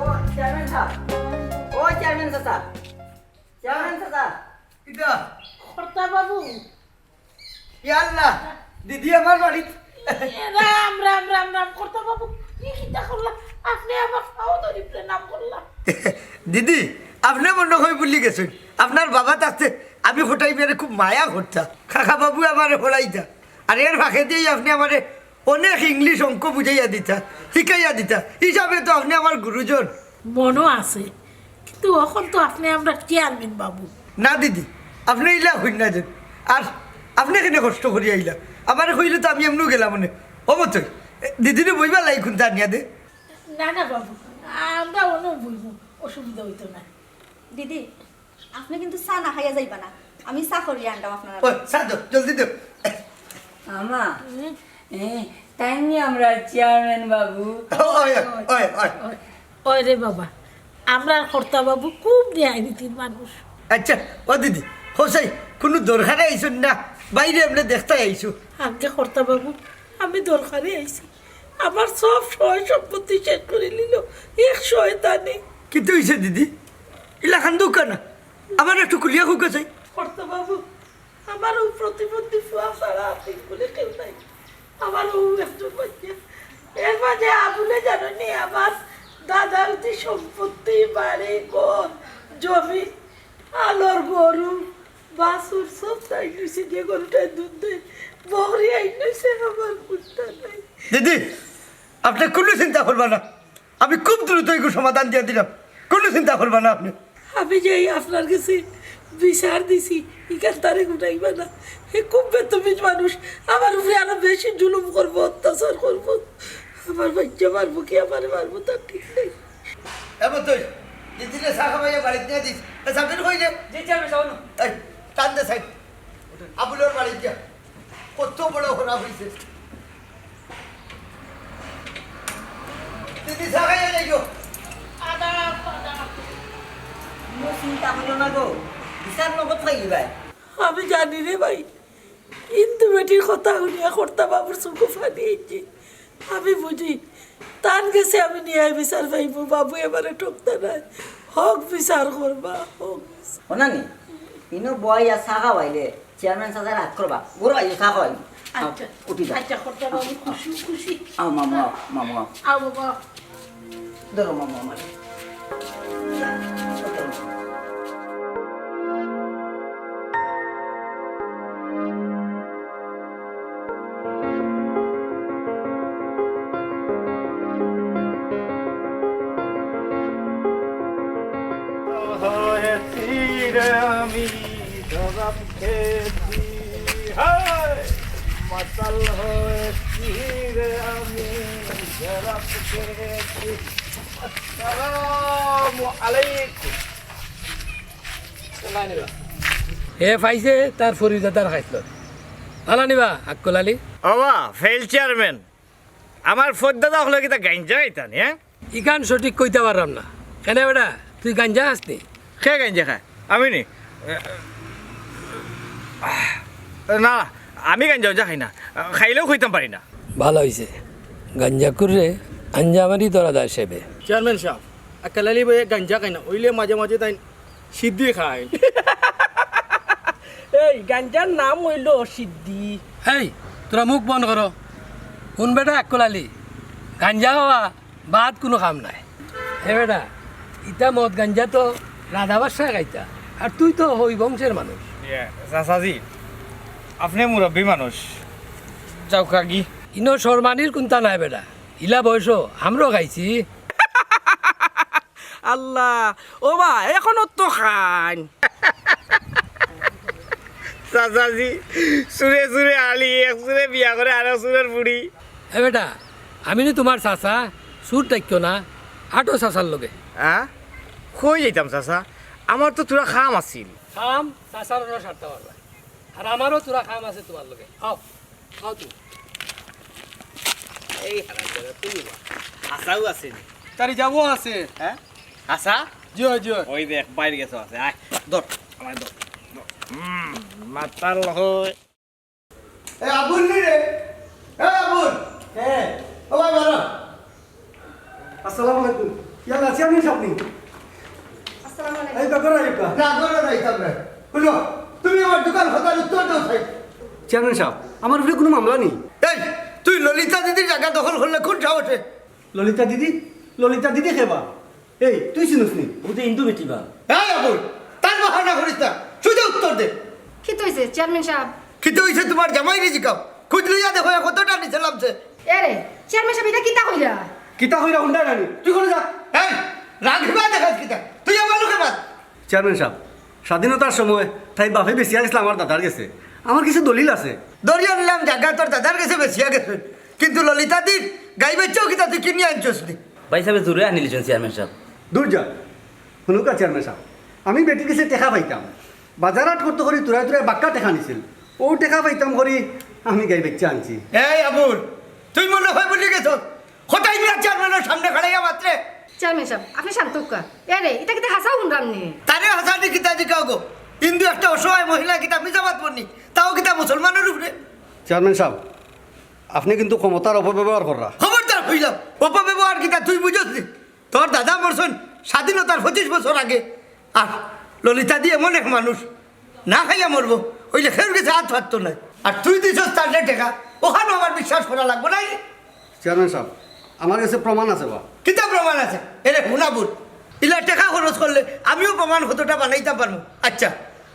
ও চেয়ারম্যান সাব, ও চেয়ারম্যান চাচা, চেয়ারম্যান চাচা। কিতা? কর্তা বাবু। ইয়া আল্লাহ, দিদি আমার বাড়িত। এ রাম, রাম, রাম, রাম, কর্তা বাবু, ই কিতা করলা? আপনে আমার পাও ধরি প্রণাম করলা। দিদি, আপনে মনে হয় ভুলি গেছইন। আপনার বাবা থাকতে আমি খটাই মিয়ারে খুব মায়া করতাম। কাকা বাবু আমারে পড়াইতা। আর এর ফাঁকে দিয়েই আপনে আমারে অনেক ইংলিশ অঙ্ক বুঝাইয়া দিতা, শিখাইয়া দিতা, হিসাবে তো আপনে আমার গুরুজন। মনো আছে, কিন্তু অখন তো আপনে আমরার চেয়ারম্যান বাবু। না দিদি, আপনে ইলা কইন না যেন। আর আপনে কেনে কষ্ট করিয়া আইলা? আমারে কইলে তো আমি এমনেউ গেলাম অনে। ও মতই, দিদিরে বইবার লাগি কুন্তা আনিয়া দে। না না বাবু, আমরা অনো বইমু, অসুবিধা অইতো না। দিদি, আপনে কিন্তু চা না খাইয়া যাইবা না, আমি চা করিয়া আনরাম আপনার। ওই, চা দেও, জলদি দেও। আমা, হুম? এ, তাইন নি আমরার চেয়ারম্যান বাবু। ওই, ওই, ওই। ওই রে বাবা, আমরার কর্তা বাবু খুব ন্যায় নীতির মানুষ। আচ্ছা, ও দিদি, হোসাই, কুনু দরকারে আইছইন না, বাইরে এমনে দেখতায় আইছো। আগে কর্তা বাবু, আমি দরকারে আইছি। আমার সব সয় সম্পত্তি শেষ করিলিলো এক শয়তানে। কিতা অইছে দিদি? ইলা কান্দো কেনে? আমারে একটু খুলিয়া কউক্কা চাই। কর্তা বাবু, আমার অউ প্রতিবন্ধী ফুয়া ছাড়া আপনে বলে কেউ নাই। আমার অউ একজন বাচ্চা। এর মাঝে আবুলে জানো নি, আমার দাদার যে সম্পত্তি, বাড়ি, ঘর, জমি, আলর গরু, বাছুর সব তাই নিছে, যে গরুটায় দুধ দেয়, বকরি আইন নিছে, আমার কুন্তা নাই। দিদি, আপনে কুনু চিন্তা করবা না, আমি খুব দ্রুত ইগুর সমাধান দিয়া দিরাম, কুনু চিন্তা করবা না আপনে। আমি যে এই আপনার গেছে বিচার দিছি, ইখান তারে গুনাইবা না। হে খুব বেতমিজ মানুষ, আমার উপরে আরো বেশি জুলুম করবো, অত্যাচার করবো। আমার বাচ্চা মারবো কি, আমারে মারবো, তার ঠিক নাই। এ মতই, দিদিরে চা খাওয়াইয়া বাড়িত নিয়া দিস। এ, সাবির কই রে? জি, চেয়ারম্যান সাব, অনো। এই, টান দে সাইড। আবুলর বাড়িত গিয়া। কত বড় খারাপ অইছে। দিদি, চা খাইয়া যাইও। আদাব, আদাব। কুনু চিন্তা করিও না গো, বিচার নগদ পাইলিবায়। আমি জানি রে ভাই, কিন্তু বেটির কথা হুনিয়া কর্তা বাবুর চউখো পানি আইছে। আমি বুঝি, তান গেছে আমি ন্যায় বিচার পাইমু, বাবু এবারে ঠকতা নায়। হক বিচার করবা, হক বিচার। ও নানি, ইনো বওয়াইয়া চা খাওয়াইলে চেয়ারম্যান সাবে রাগ করবা। ঘরো আইও, চা খাওয়াইমু। আও, আচ্ছা। উঠি যাও। আচ্ছা, কর্তা বাবু, খুশি, খুশি। আও, মামু, আও, মামু, আও। আও, বাবা। ধরো, মামু, আমার। হয়েছি রে আমি শরাব খেয়েছি, হায়! মাতাল হয়েছি রে আমি শরাব খেয়েছি। আসসালামু আলাইকুম। হে পাইছে তার ফরিদাদার খাইছলত। ভালা নি বা, আক্কল আলী? ওবা, ফেইল চেয়ারম্যান। আমার ফরিদাদা অকলে কিতা গাঞ্জা খাইতা নি, হ্যাঁ? ইখান সঠিক কইতাম পাররাম না। কেনে বেটা, তুই গাঞ্জা খাস নি? কে গাঞ্জা খায়? আমি নি? না, আমি গাঞ্জা উঞ্জা খাই না। খাইলেও কইতাম পারি না। ভালা অইছে। গাঞ্জাখুররে আঞ্জা মারি ধরা দায় সাবে। চেয়ারম্যান সাব, আক্কল আলী ভাইয়ে গাঞ্জা খায় না, অইলে মাঝে মাঝে তাইন সিদ্ধি খায়। এই গাঞ্জার নাম অইলো সিদ্ধি। এই, তোরা মুখ বন্ধ করো। হুন বেটা আক্কল আলী, গাঞ্জা খাওয়া বাদ কুনু কাম নায়। হে বেটা, ইতা মদ গাঞ্জা তো রাজা বাদশায় খাইতা, আর তুই তো হই বংশের মানুষ। ইয়ে, চাচাজি, আপনে মুরব্বি মানুষ, যাউক্কা গি। ইনো শরমানির কুন্তা নাই বেটা, ইলা বয়সো আমরাও খাইছি। আল্লাহ, ও বা, অখনো তো খাইন। চাচাজি, চুরে চুরে আলি, এক চুরে বিয়া করে আরক চুরর ফুড়ি। এ বেটা, আমি নি তুমার চাচা, চুর ডাকিও না, আটো চাচার লগে। আ? কই যাইতাম চাচা? আমার তো থুড়া কাম আছিল। কাম? চাচার অনো সারতা পারবায়। আর আমারও থুড়া কাম আছে তুমার লগে। আও, আও তুমি। এই হারামজাদা, তুমি বা। হাছাউ আছে নি? তারি যাবো আছে। হ্যাঁ? হাছা? জি অয়, জি অয়। ওই দেখ, বাইরে গেছে আছে। আয়, ধর, আমারে ধর, ধর। হুম, মাতাল অয়। এ আবুল নি রে? এ আবুল! কে? ও ভাই, বারো। আসসালামু আলাইকুম। ইয়াল্লা, চেয়ারম্যান সাব নি? আসসালামু আলাইকুম। এই তো, ঘরো আইবা। না, ঘরো যাইতাম না। হুনো, তুমি আমার দুইখান কথার উত্তর দেও চাই। চেয়ারম্যান সাব, আমার উপরে কুনু মামলা নি? এই, তুই ললিতা দিদির জাগা দখল করলে কুন সাহসে? ললিতা দিদি? ললিতা দিদি কে বা? এই, তুই চিনস নি? ও তো হিন্দু বেটি বা। এই আবুল, তার বাহানা করিস না, সোজা উত্তর দে। কিতা অইছে চেয়ারম্যান সাব? কিতা অইছে তুমার জামাইরে জিকাও। খুজ লইয়া দেখো, এ কতটা নিচে লামছে। এরে, চেয়ারম্যান সাব, ইটা কিতা কইরা? কিতা কইরা হুনরায় না নি? তুই কই যা। এই, রাগ হিবা দেখাস কিতা? তুই আমার লগে বাদ। চেয়ারম্যান সাব, স্বাধীনতার সময় তাই বাফে বেচিয়া গেছলা আমার দাদার গেছে। আমার কিছু দলিল আছে। ধরিয়া নিলাম জাগা তোর দাদার গেছে বেচিয়া গেছে, কিন্তু ললিতাদির গাই বাইচ্চাও কিতা তুই কিনিয়া আনছস নি? ভাইসাবে জুরে আনিলিছইন চেয়ারম্যান সাব। দূর যা। হুনুক্কা চেয়ারম্যান সাব, আমি বেটির গেছে টেকা পাইতাম, বাজার হাট করতে করি তুরায় তুরায় বাক্কা টেকা নিছিল, অউ টেকা পাইতাম করি আমি গাই বাইচ্চা আনছি। এই আবুল, তুই মনে হয় ভুলি গেছস, কটাই মিয়া চেয়ারম্যানর সামনে খাড়াইয়া মাতরে। চেয়ারম্যান সাব, আপনে শান্ত অউক্কা। এরে, ইটা কিতা হাছাউ হুনরাম নি? তারে হাছা নি কিতা জিকাও গো, ইন্দু একটা অসহায় মহিলা কিতা মিছা মাতবো নি, তাও কিতা মুসলমানর উপরে। চেয়ারম্যান সাব, আপনে কিন্তু ক্ষমতার অপব্যবহার কররা। খবরদার কইলাম, অপব্যবহার কিতা তুই বুঝস নি? তোর দাদা মরছইন স্বাধীনতার পঁচিশ বছর আগে। আর ললিতাদি এমন এক মানুষ, না খাইয়া মরবো, অইলে কেউর গেছে আত পাততো নায়। আর তুই দিছস তারে টেকা, অখানও আমার বিশ্বাস করা লাগবো নায়। চেয়ারম্যান সাব, আমার গেছে প্রমাণ আছে বা। কিতা প্রমাণ আছে? এরে হুন আবুল, ইলা টেকা খরচ করলে আমিও প্রমাণ কতটা বানাইতাম পারমু। আচ্ছা,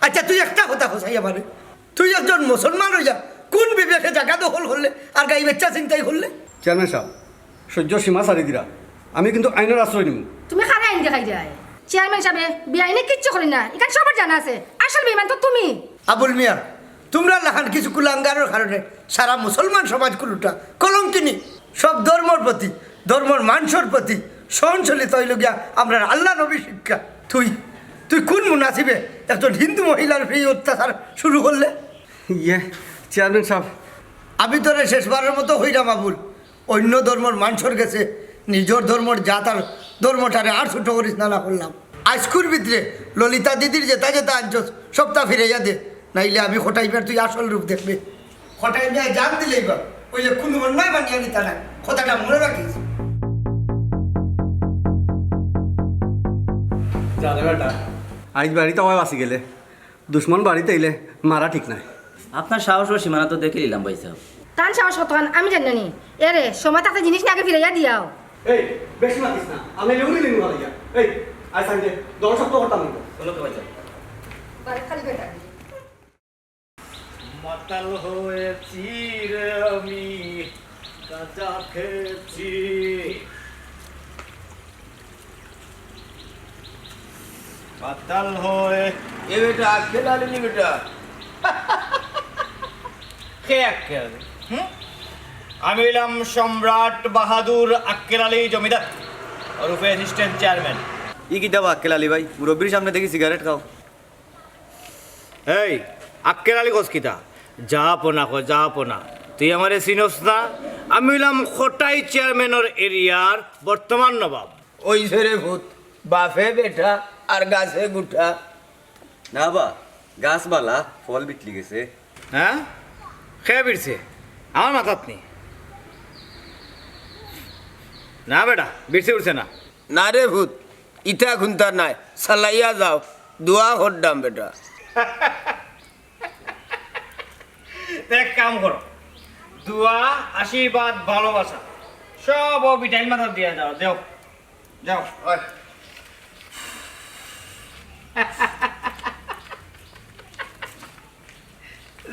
আচ্ছা, তুই একটা কথা কছাই আমারে, তুই একজন মুসলমান অইয়া কুন বিবেকে জাগা দখল করলে আর গাই বাইচ্চা ছিনতাই করলে? চেয়ারম্যান সাব, সহ্যর সীমা ছাড়ি দিরা, আমি কিন্তু আইনর আশ্রয় নিমু। তুমি কারে আইন দেখাইরায়? চেয়ারম্যান সাবে বেআইনি কিচ্ছু করি না, ইখান সবার জানা আছে। আসল বেইমান তো তুমি। আবুল মিয়া, তুমরার লাখান কিছু কুলাঙ্গারর কারণে সারা মুসলমান সমাজ কুলুটা কলঙ্কিনী। সব ধর্মর প্রতি, ধর্মর মানষর প্রতি সহনশীলতা অইলো গিয়া আমরার আল্লা নবীর শিক্ষা। তুই, তুই কুন মুনাসিবে একজন হিন্দু মহিলার উপরে এই অত্যাচার শুরু করলে? ইয়ে, চেয়ারম্যান সাব। আমি তোরে শেষবারর মতো কইরাম আবুল, অইন্য ধর্মর মানষর গেছে নিজর ধর্মর জাত আর ধর্মটারে আর ছোট করিস না, না করলাম। আইজকুর ভিতরে ললিতাদির যেতা যেতা আনছস সবতা ফিরাইয়া দে, নাইলে আমি কটাই মিয়ার তুই আসল রূপ দেখবে। কটাই মিয়ায় জান দিলেই বা, অইলে কুনু অন্যায় মানিয়া নিতা নায়, কথাটা মনো রাখিস। যা রে বেটা, আইজ বাড়িত অউ বাঁচি গেলে। দুশমন বাড়িত আইলে মারা ঠিক নায়। আপনার সাহসর সীমানা তো দেখিলিলাম ভাইসাব। তান সাহস কতখান আমি জানি না নি। এরে, সময় থাকতে জিনিস নি আগে ফিরাইয়া দিয়াও। এই, বেশি মাতিস না, আমি লেউড়ি লিমু হালাইয়া। এই, আয় সাইডে, দল শক্ত করতাম না। চলো তো ভাইসাব। বাড়ি খালি বেটা। মাতাল হয়েছি রে আমি, গাঁজা খেয়েছি। মাতাল হয়ে এ বেটা, আক্কেল আলী নি বেটা? কে আক্কেল আলী? হুম? আমি অইলাম সম্রাট বাহাদুর আক্কেল আলী জমিদার, ওরফে অ্যাসিস্ট্যান্ট চেয়ারম্যান। ই কিতা বা আক্কেল আলী ভাই, মুরব্বির সামনে দেখি সিগারেট খাও। এই, আক্কেল আলী কস কিতা? জাহাপনা ক, জাহাপনা। তুই আমারে চিনস না? আমি অইলাম কটাই চেয়ারম্যানর এরিয়ার বর্তমান নবাব। অইছে রে পুত, বাফে বেটা আর গাছে গুটা। না বা, গাছ বালা, ফল বিটলি গেছে। হ্যাঁ? কে বিটছে? আমার মাথাত নি। না বেটা, বিটছে উঠছে না। না রে পুত, ইতা কুন্তা নায়, চালাইয়া যাও, দোয়া কররাম বেটা। এক কাম করো, দোয়া, আশীর্বাদ, ভালোবাসা সব অউ বিটাইল মাথাত দিয়া যাও, দেও, যাও। ওই।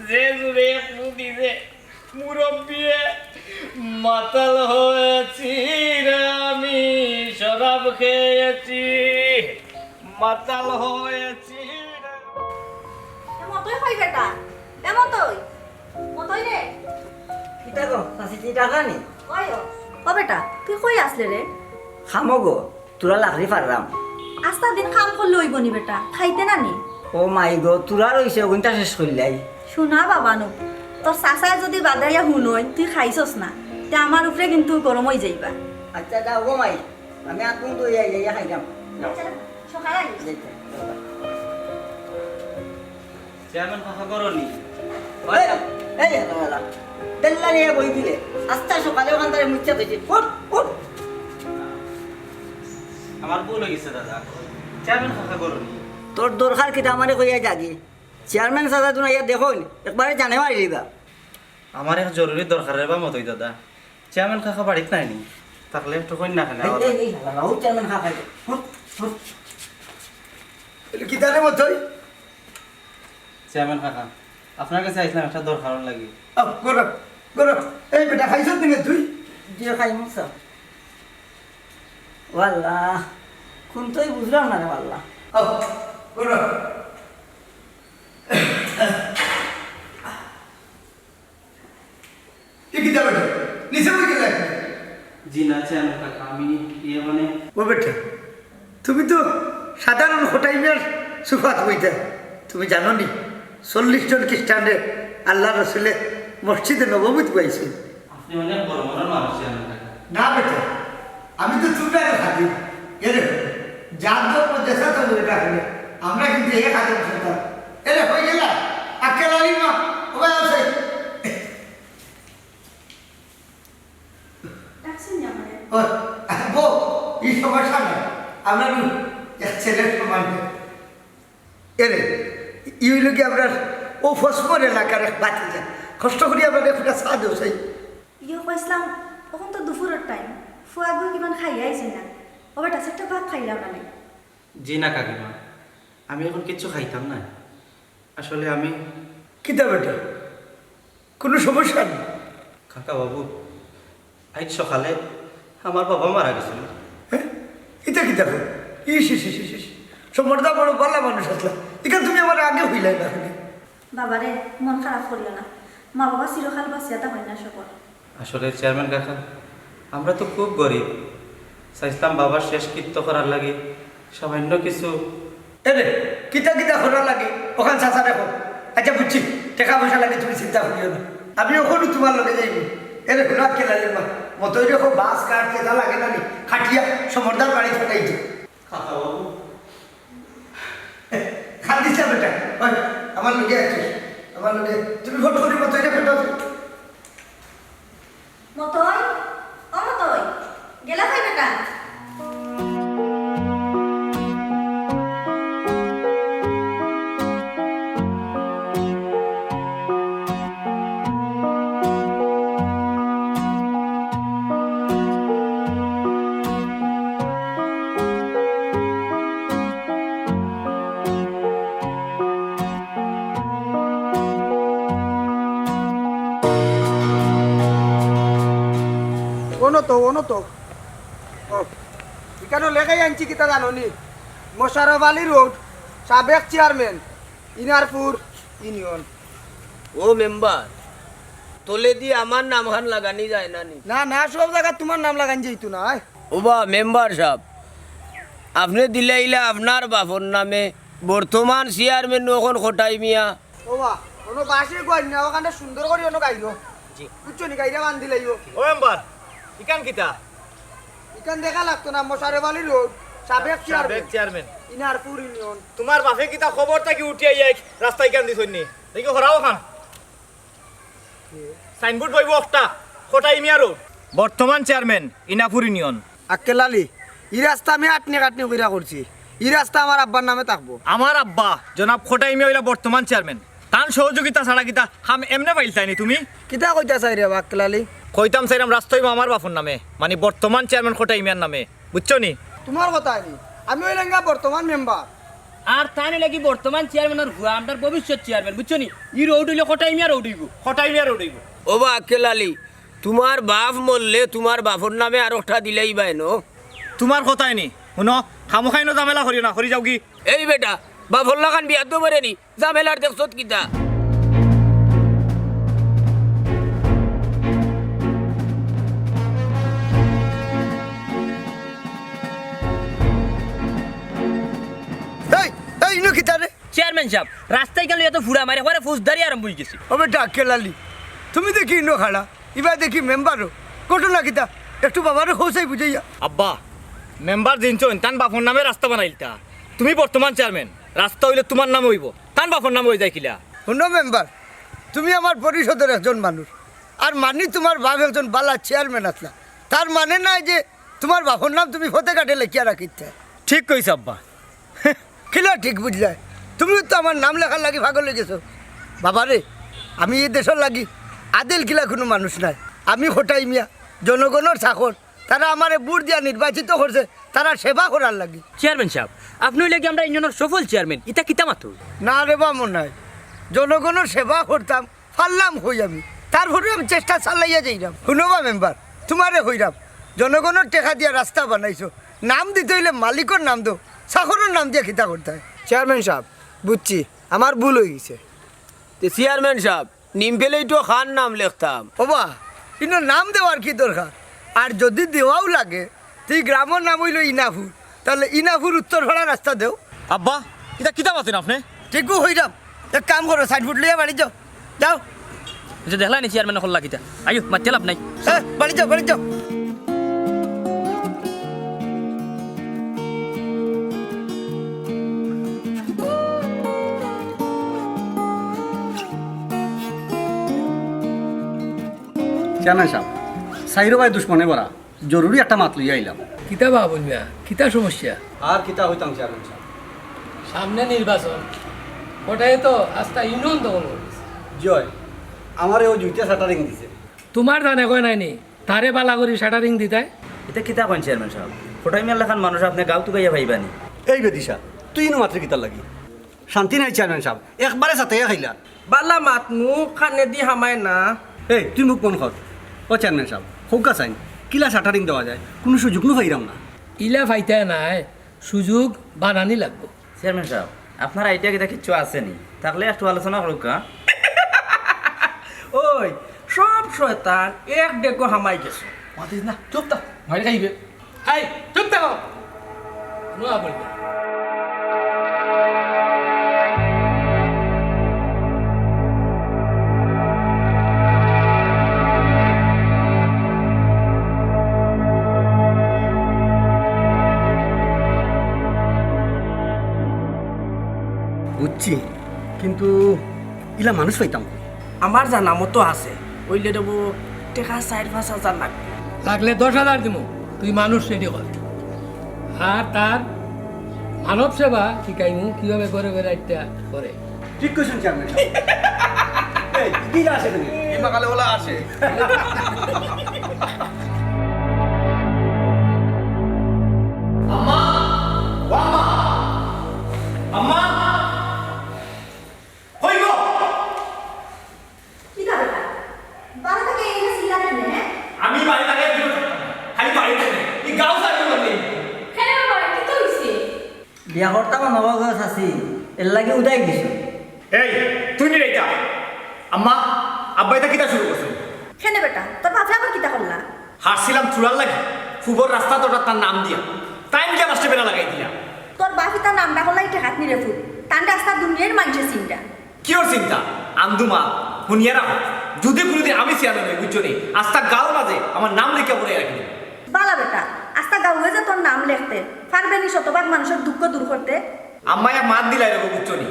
যে জুরে ফু দিছে, মুরব্বিয়ে, মাতাল হয়েছি রে আমি, শরাব খেয়েছি, মাতাল হয়েছি রে। এ মতই কই বেটা, এ মতই, মতই রে। কিতা গো, চাচি, তুই টাকা নি? ওই ও, ও বেটা, তুই কই আছলে রে? খামো গো, তুরা লাকড়ি ফাররাম। আস্তা দিন কাম করলে অইবো নি বেটা, খাইতে না নি? ও মাই গো, তুরা রইছে, অগুইনতা শেষ করিলাই। শুনা বাবা নু, তোর চাচায় যুদি বাদাইয়া হুনইন, তুই খাইছস না, তে আমার উপরে কিন্তু গরম অই যাইবা। আচ্ছা, যাও গো মাই, আমি আত মুখ ধুইয়া আইয়া খাইলাম। যাও। আচ্ছা, সকালে আইস। যাইতে, যাও। চেয়ারম্যান কাকা ঘরো নি? এই, এই, এই, এই, এই, দেল্লা নিয়া বই দিলে। আস্তা সকালে অখান তারে মুচ্ছা থইছে। উঠ, উঠ। আমার ভুল অই গেছে দাদা। চেয়ারম্যান কাকা ঘরো নি? তোর দরকার কিতা আমারে কইয়া যাগি? চেয়ারম্যান চাচা তুই আইয়া দেখইন, একবারে জানে মারি দিবা। আমার এক জরুরি দরকার রে বা মতই দাদা। চেয়ারম্যান কাকা বাড়িত নাই নি? থাকলে একটু কইন না কেনে? এই, এই, এই, হালা, ও চেয়ারম্যান কাকা, এই, হুট, হুট। এলে কিতা রে মতই? চেয়ারম্যান কাকা, আপনার গেছে আইছলাম একটা দরকারর লাগি। আও, গরম, গরম। এই বেটা, খাইছস নি তুই? জিও খাই মুসা। ওয়াল্লাহ, কোন তুই বুঝলাম না রে ওয়াল্লাহ। আহ, ওরা। এ কিতা বেটা? নিচে বই গেলে? জি না, চেয়ারম্যান কাকা, আমি ইয়ে মানে ও বেটা, তুমি তো সাধারণ খটাই মিয়ার সুফাত বইতা। তুমি জানো নি, চল্লিশ জন খ্রিস্টানরে আল্লাহ রসুলে মসজিদে নববীত বইছে। আপনি অনেক বড় মনের মানুষ, চেয়ারম্যান কাকা। না বেটা, আমি তো চুপে আরো খাদি। এরে, যার ধর্ম যেসা তো বলে ডাকলে, আমরা কিন্তু এক আদম সন্তান। এরে, হয়ে গেল, আক্কেল আলী মা, ও ভাই আছে। ডাকছেন নি আমারে? ও, বউ, এই সমস্যা নাই। আমরা নু এক ছেলের সমান। এরে, ই হইল কি আপনার ও ফসমর এলাকার এক ভাতিজা। কষ্ট করি আপনার একটা চা দেও চাই। ইয়ে কইছিলাম, অখন তো দুপুরর টাইম, ফুয়াগুই কিমান খাইয়া আইছে না। ও বেটা, একটা ভাত খাইলাম না নি? জি না কাকিমা, আমি এখন কিচ্ছু খাইতাম না। আসলে আমি কিতা বেটা? কোনো সমস্যা নেই। কাকা বাবু, আজ সকালে আমার বাবা মারা গেছিল। হ্যাঁ? ইতা কিতা কয়? ইস, ইস, ইস, ইস, ইস। সমরদা বড় ভালা মানুষ আসলা। ইখান তুমি আমার আগে হইলাই না কেনে? বাবারে, মন খারাপ করিও না। মা বাবা চিরকাল বাঁচিয়া তা হয় না সকল। আসলে চেয়ারম্যান কাকা, আমরা তো খুব গরিব। চাইছিলাম বাবার শেষকৃত্য করার লাগি সামান্য কিছু। এরে, কিতা কিতা করার লাগি ওখান চাচা দেখো। আচ্ছা বুঝছি, টাকা পয়সা লাগি তুমি চিন্তা করিও না, আমি ওখানে তোমার লগে যাইব। এরে হুনা কেলালির মা, মতো দেখো বাস কার কেতা লাগে না নি, খাটিয়া সমরদার বাড়ি ফেলাই তো। কাকা বাবু। কান্দিস না বেটা, ওই, আমার লগে আছিস, আমার লগে। তুমি ফট করি মতো এটা ফেটো। মতই, ও মতই, গেলা কই বেটা? অনো তো, অনো তো। ও, ইখানো লেখাই আনছি কিতা জানো নি? মোশাররফ আলী রোড, সাবেক চেয়ারম্যান, ইনারপুর ইউনিয়ন। ও মেম্বার, তলেদি আমার নামখান লাগানি যায় না নি? না, না, সব জাগাত তোমার নাম লাগানি যাইতো না, আয়। ওবা মেম্বার সাব, আপনে দিলাইলা আপনার বাপর নামে, বর্তমান চেয়ারম্যান অখন খটাই মিয়া। ওবা, অনো বাসে গোয়াইন না, ওখানে সুন্দর করি অনো গাইরো। জি। বুঝছো নি, গাইরা বান্ধি লাইও। ও মেম্বার, ইখান কিতা? ইখান দেখা লাগতো না, মোশাররফ আলী রোড, সাবেক সাবেক চেয়ারম্যান। চেয়ারম্যান। ইনারপুর ইউনিয়ন। তোমার বাপে কিতা খবর থাকি উঠি আইয়া এক রাস্তা ইখান দিছইন নি? দেখি হরাও খান। সাইনবোর্ড বইব একটা, খটাই মিয়া রোড। বর্তমান চেয়ারম্যান, ইনারপুর ইউনিয়ন। আক্কেল আলী, ই রাস্তা আমি আটনি কাটনি কইরা করছি। ই রাস্তা আমার আব্বার নামে থাকবো। আমার আব্বা, জনাব খটাই মিয়া অইলা বর্তমান চেয়ারম্যান। তান সহযোগিতা ছাড়া কিতা কাম এমনে পাইলতায় নি তুমি? কিতা কইতা চাই রে বা আক্কেল আলী? কইতাম চাইরাম রাস্তা অইবো আমার বাপর নামে, মানে বর্তমান চেয়ারম্যান খটাই মিয়ার নামে, বুঝছো নি? তোমার কথা নি, আমি অইলাম গা বর্তমান মেম্বার। আর তান লাগি বর্তমান চেয়ারম্যানর ফুয়া, আমরার ভবিষ্যৎ চেয়ারম্যান, বুঝছো নি? ই রোড অইলে খটাই মিয়া রোড অইবো। খটাই মিয়া রোড অইবো। ওবা আক্কেল আলী, তোমার বাপ মরলে তোমার বাপর নামে আর একটা দিলাইবায় নো। তোমার কথায় নি, হুনো, খামোখাইনো ঝামেলা করিও না, করি যাওগি। এই বেটা, বাপর লাখান বেয়াদব রে নি, ঝামেলার দেখছত কিতা? এই, এই, ইনো কিতা রে? চেয়ারম্যান সাব, রাস্তায় গেলে এত ফুড়া মারে, পরে ফৌজদারি আরম্ভ অই গেছে। ওবে ডাক্কেল আলী, তুমি দেখি ইনো খাড়া, ইবা দেখি মেম্বারও। ঘটনা কিতা? একটু বাবারে কও চাই বুঝাইয়া। আব্বা, মেম্বার জিনছইন, তান বাপর নামে রাস্তা বানাইলতা। তুমি বর্তমান চেয়ারম্যান, রাস্তা অইলে তোমার নামে অইবো, তান বাপর নামে অই যায় কিলা? হুনো মেম্বার, তুমি আমার পরিষদর একজন মানুষ, আর মানি তোমার বাপ একজন বালা চেয়ারম্যান আছলা, তার মানে নায় যে তোমার বাপর নাম তুমি ফতে ঘাটে লেখিয়া রাখিতে। ঠিক কইছ আব্বা। কিলা ঠিক বুঝলায়? তুমিও তো আমার নাম লেখার লাগি পাগল অই গেছো। বাবারে, আমি ই দেশর লাগি আদিল কিলা কুনু মানুষ নায়। আমি খটাই মিয়া, জনগণর চাকর। তারা আমারে ভোট দিয়া নির্বাচিত করছে, তারার সেবা করার লাগি। চেয়ারম্যান সাব, আপনে অইলা গি আমরার ইউনিয়নর সফল চেয়ারম্যান, ইতা কিতা মাতো? না রে বা মনাই, জনগণর সেবা করতাম, পারলাম কই আমি, তারপরেও আমি চেষ্টা চালাইয়া যাইরাম। হুনো বা মেম্বার, তুমারে কইরাম, জনগণর টেকা দিয়া রাস্তা বানাইছো, নাম দিতে অইলে মালিকর নাম দেও, চাকরর নাম দিয়া কিতা করতায়? চেয়ারম্যান সাব, বুঝছি, আমার ভুল অইগেছে। তে চেয়ারম্যান সাব, নিম প্লেটো কার নাম লেখতাম? ওবা, ইনো নাম দেওয়ার কি দরকার? আর যদি দেওয়াও লাগে, তে ই গ্রামর নাম অইলো ইনাপুর, তাইলে ইনাপুর উত্তরপাড়া রাস্তা দেও। আব্বা, ইতা কিতা মাতইন আপনে? ঠিকউ কইরাম, এক কাম করো, সাইড ফুট লইয়া বাড়ি যাও, যাও। আচ্ছা, দেখলায় নি চেয়ারম্যান অকলর কিতা? আইও, মাতিয়া লাভ নাই। এ, বাড়ি যাও, বাড়ি যাও। চেয়ারম্যান সাব, সাইরো ভাই দুশমনে ভরা, জরুরি একটা মাত লইয়া আইলাম। কিতা বা বইন মিয়া, কিতা সমস্যা? আর কিতা কইতাম চেয়ারম্যান সাব? সামনে নির্বাচন, কটায় তো আস্তা ইউনিয়ন দখল করিলিছে। জি অয়, আমারে অউ জুইতে শাটারিং দিছে। তুমার জানে কয় নাই নি, তারে বালা করি শাটারিং দিতায়। ইতা কিতা কইন চেয়ারম্যান সাব? কটাই মিয়ার লাখান মানুষ আপনে গাঁও তুকাইয়া পাইবা নি? এই বেদিশা, তুই ইনো মাতরে কিতার লাগি? শান্তি নাই চেয়ারম্যান সাব, একবারে সাতাইয়া খাইলা। বালা মাত মুখ কানেদি হামায় না। এই, তুই মুখ বন্ধ কর। ও চেয়ারম্যান সাব, কউক্কা চাইন, কিলা শাটারিং দেওয়া যায়, কুনু সুযোগ নু পাইরাম না। ইলা পাইতায় নায়, সুযোগ বানানি লাগবো। চেয়ারম্যান সাব, আপনার আইডিয়া কিতা কিচ্ছু আছে নি? থাকলে একটু আলোচনা করউক্কা। ওই, সব শয়তান এক ডেগো হামাই গেছে। মাতিস না, চুপ থাক, মাইর খাইবে। এই, চুপ থাকো। নোয়া বলবে। বুঝছি, কিন্তু ইলা মানুষ পাইতাম কই? আমার জানা মতো আছে, অইলে দেবো টেকা চাইর পাঁচ হাজার লাগবে। লাগলে দশ হাজার দিমু, তুই মানুষ রেডি কর। আর তার মানব সেবা শিখাইমু, কিভাবে ঘরে ঘরে একটা করে। ঠিক কইছইন চেয়ারম্যান সাব। এই, কি আছে তুমি? এই মাকালে ওলা আছে। আম্মা, ও আম্মা, আম্মা, কই গো? কিতা বেটা? বারো টাকা এই না সিলা কেনে, হ্যাঁ? আমি বাড়ি থাকি একদিনও থাকতাম না। খালি বাড়িত নেই। এই গাঁও ছাড়ি বলতে। কেনে বাবা, কিতা অইছে? বিয়া করতাম না বাবা গো চাচি, এর লাগি উদাই দিছো। এই, তুই নি রে ইটা? আম্মা, আব্বা ইতা কিতা শুরু করছইন? কেনে বেটা, তোর বাপে আবার কিতা করলা? হারছিলাম চুরার লাগি, ফুবর রাস্তা তোটা তার নাম দিয়া। তাইন গিয়া লাস্টে বেড়া লাগাই দিলা। তোর বাপ ইতা নাম ডাকলাই ঠেকাত নি রে ফুত। তান রাস্তা দুনিয়ার মানষে চিন্তা। কিওর চিন্তা? আন্দুমা, হুনিয়া রাখো। যুদি কুনুদিন আমি চেয়ারম্যান অই, বুঝছো নি? আস্তা গাঁওর মাঝে আমার নাম লেখিয়া পড়ে রাখি দিবো। বালা বেটা, আস্তা গাঁওয়ে যে তোর নাম লেখতে, পারবে নি শতভাগ মানুষর দুঃখ দূর করতে? আম্মায় মাত দিলাই রাখো, বুঝছো নি?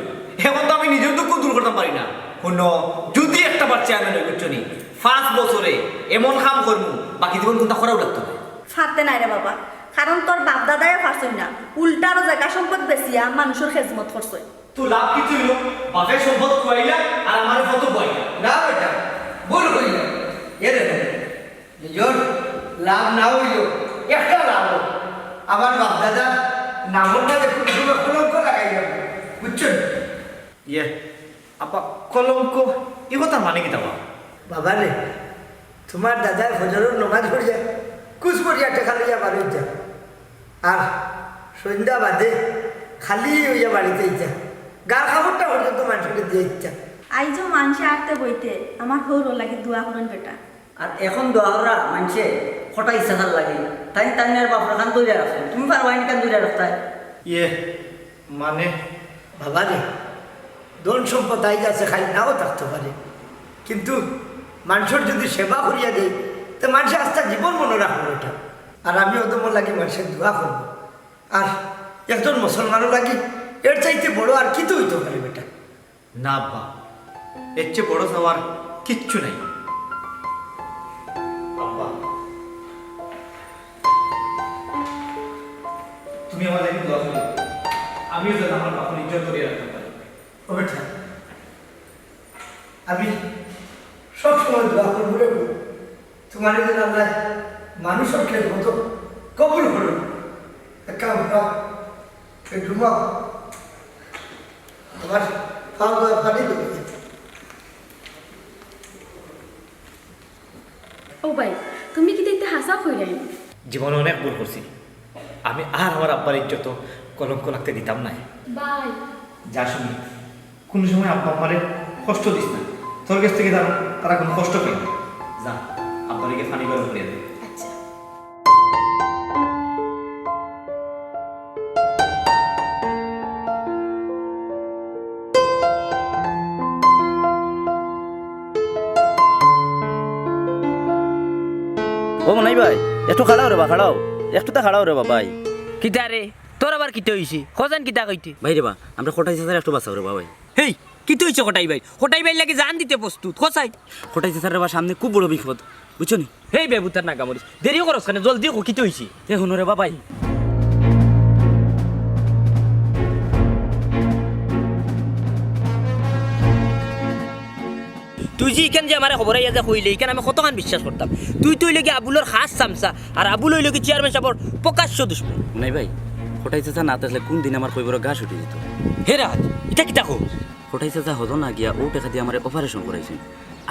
এখন তো আমি নিজর দুঃখ দূর করতাম পারি না। হুনো, যুদি একটা বার চেয়ারম্যান অই, বুঝছো নি? পাঁচ বছরে এমন কাম করমু, বাকি জীবন কুনতা করাউ লাগতো নায়। পারতে নায় রে বাবা, কারণ তোর বাপ দাদায়ও পারছইন না, উল্টা আরো জাগা সম্পদ বেচিয়া মানুষর খেজমত করছইন। তো লাভ কিতা অইলো? বাপে সম্পদ খুয়াইলা আর আমারে ফটো বইলা। না বেটা, ভুল করিলা। এ রে, নিজর লাভ না অইলো, একটা লাভ অইলো। আমার বাপ দাদার নামর মাঝে কুনু সময় কলঙ্ক লাগাইলাম, বুঝছো নি? ইয়ে, আব্বা, কলঙ্ক, ই কথার মানে কিতা বা? বাবা রে, তুমার দাদায় ফজরর নমাজ পড়িয়া, কুছ পড়িয়া টেকা লইয়া বাড়িত যাইন। আর সন্ধ্যা বাদে খালি অইয়া বাড়িত আইতা। গার কাপড়টা পর্যন্ত মানষরে দিয়া আইতা। আইজও মানষে আটতে বইতে আমার হউরর লাগি দোয়া করইন বেটা। আর এখন দোয়া কররা মানষে কটা ইচ্ছা তার লাগি। তাইন তাইনর বাপর কান ধরিয়া রাখছইন। তুমি পারবায় নি কান ধরিয়া রাখতায়? ইয়ে, মানে? বাবা রে, ধন সম্পদ আইজ আছে, কাইল নাও থাকতো পারে, কিন্তু মানষর যুদি সেবা করিয়া দেই, তে মানষে আস্তা জীবন মনো রাখবো বেটা। আর আমি অদমর লাগি মানষর দোয়া করবো। আর একজন মুসলমানর লাগি এর চাইতে বড় আর কিতা অইতো পারে বেটা? না আব্বা, এর চেয়ে বড় চাওয়ার কিচ্ছু নাই। আব্বা, তুমি আমার লাগি দোয়া করিও, আমিও যেন আমার বাপর ইজ্জত ধরিয়া রাখতাম পারি। ও বেটা, আমি সবসময় দোয়া করবো রে পুত, তুমারে যেন আল্লায় মানুষর খেদমতো কবুল করইন। এক কাম করো, বেডরুমো আমার পাও ধোয়ার পানি দেবো। ও ভাই, তুমি কিতা হাছা কইরায়। জীবনে অনেক ভুল করছি, আমি আর আমার আব্বার ইজ্জত কলঙ্ক লাগতে দিতাম নায়। ভাই। যা শুনি, কুনু সময় আব্বা আম্মারে কষ্ট দিস না, তোর গেছ থাকি তারা, তারা কুনু কষ্ট পাইন না। যা, আব্বারে গিয়া পানি গরম করিয়া দে। আচ্ছা। ও মনাই ভাই, একটু খাড়াও রে বা, খাড়াও। একটু তা খাড়াও রে বা ভাই। কিতা রে? তোর আবার কিতা অইছে? খোজান কিতা কইতে? ভাই রে বা, আমরা কটাই চাচারে একটু বাঁচাও রে বা ভাই। হেই, কিতা অইছে কটাই ভাই? কটাই ভাইর লাগি জান দিতে প্রস্তুত। খোঁচাই। কটাই চাচার রে বা সামনে খুব বড় বিপদ, বুঝছো নি? হেই বেবুতার নাগা মরিস। দেরি করস কেনে? জলদি কো, কিতা অইছে? এ হুনো রে বা ভাই। তুই যে ইখান যে আমারে খবর আইয়া যে কইলে, ইখান আমি কতখান বিশ্বাস করতাম। তুই তো অইলে গিয়া আবুলর খাছ চামচা, আর আবুল অইলো গি চেয়ারম্যান সাবর প্রকাশ্য দুশমন। নাই ভাই, কটাই চাচা না থাকলে কুন দিন আমার কইবরর ঘাস উঠি দিত। হে রাজ, ইটা কিতা কও? কটাই চাচা হজো না গিয়া অউ টেকা দিয়া আমারে operation করাইছইন।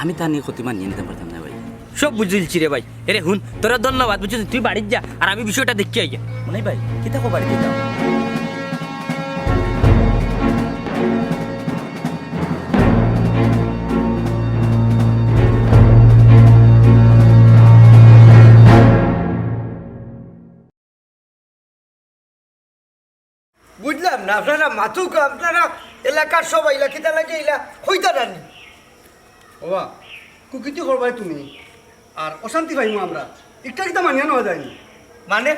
আমি তান ই ক্ষতি মানিয়া নিতাম পারতাম না ভাই। সব বুঝিলছি রে ভাই। এরে হুন, তোরে ধন্যবাদ, বুঝছস? তুই বাড়িত যা, আর আমি বিষয়টা দেখিয়া আইয়া। মনাই ভাই, কিতা কও বাড়িত যাও? বুঝলাম না, আপনারা মাতুক, আপনারা এলাকার সবাই ইলা কিতা লাগে ইলা কইতা জানি। ওবা, কুকীর্তি করবায় তুমি, আর অশান্তি পাইমু আমরা। ইটা কিতা মানিয়া নেওয়া যায়নি। মানে,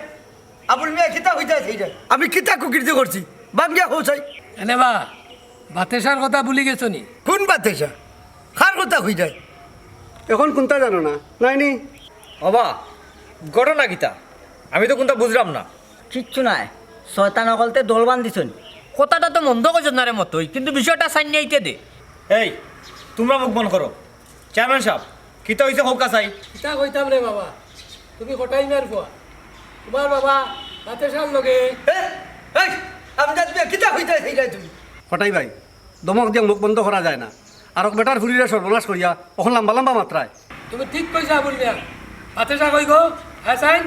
আবুল মিয়া কিতা কইতা আছে ইটা? আমি কিতা কুকীর্তি করছি? বাঙ্গিয়া কও চাই। এনে বা, বাতেশার কথা ভুলি গেছো নি? কুন বাতেশা? কার কথা কইতায়? এখন কুনটা জানো না, নায়নি? ওবা, ঘটনা কিতা? আমি তো কুনটা বুঝলাম না। কিচ্ছু নায়, শয়তান অকলতে দল বান্ধিছইন। কথাটা তো মন্দ কইছস না রে মতই, কিন্তু বিষয়টা সাইন্না ইতে দে। এই, তুমরা মুখ বন্ধ করো। চেয়ারম্যান সাব, কিতা অইছে কউক্কা চাই? কিতা কইতাম রে বাবা, তুমি কটাই মিয়ার ফুয়া, তুমার বাবা বাতেশার লগে। এ, এই, আমজাদ মিয়া, কিতা কইতায় চাইরায় তুমি? কটাই ভাই, ধমক দিয়া মুখ বন্ধ করা যায় না। আরক বেটার ফুরিরে সর্বনাশ করিয়া অখন লাম্বা লাম্বা মাতরায়। তুমি ঠিক কইছো আবুল মিয়া। বাতেশা কই গো? হাসান।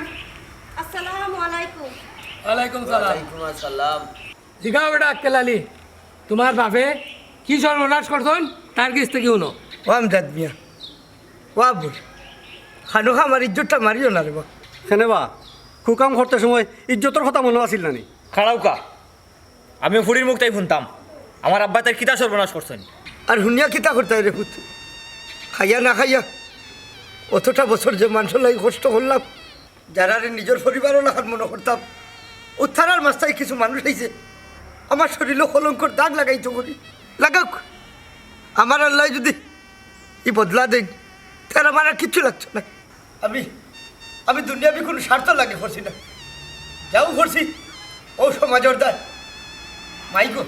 আসসালামু আলাইকুম। ওয়ালাইকুম সালাম। ওয়ালাইকুম আসসালাম। জিগাও বেটা আক্কেল আলী, তুমার বাপে কি সর্বনাশ করছইন তার গেছ থাকি হুনো। ও আমজাদ মিয়া, ও আবুল, খানুখা আমার ইজ্জতটা মারিও না রে বা। কেনে বা, কুকাম করতে সময় ইজ্জতর কথা মনো আছিল না নি? খাড়াউক্কা, আমিও ফুরির মুখ থাকি হুনতাম, আমার আব্বায় তার কিতা সর্বনাশ করছইন। আর হুনিয়া কিতা করতায় রে পুত? খাইয়া না খাইয়া অতটা বছর যে মানষর লাগি কষ্ট করলাম, যারারে নিজর পরিবারর লাখান মনো করতাম, অউ তারার মাঝ থাকি কিছু মানুষ আইছে আমার শরীলো কলঙ্কর দাগ লাগাইতো করি। লাগাউক, আমার আল্লায় যুদি ই বদলা দেইন, তে আমার আর কিচ্ছু লাগতো না। আমি, আমি দুনিয়াবি কুনু স্বার্থর লাগি করছি না, যাউ করছি অউ সমাজর দায়। মাই গো,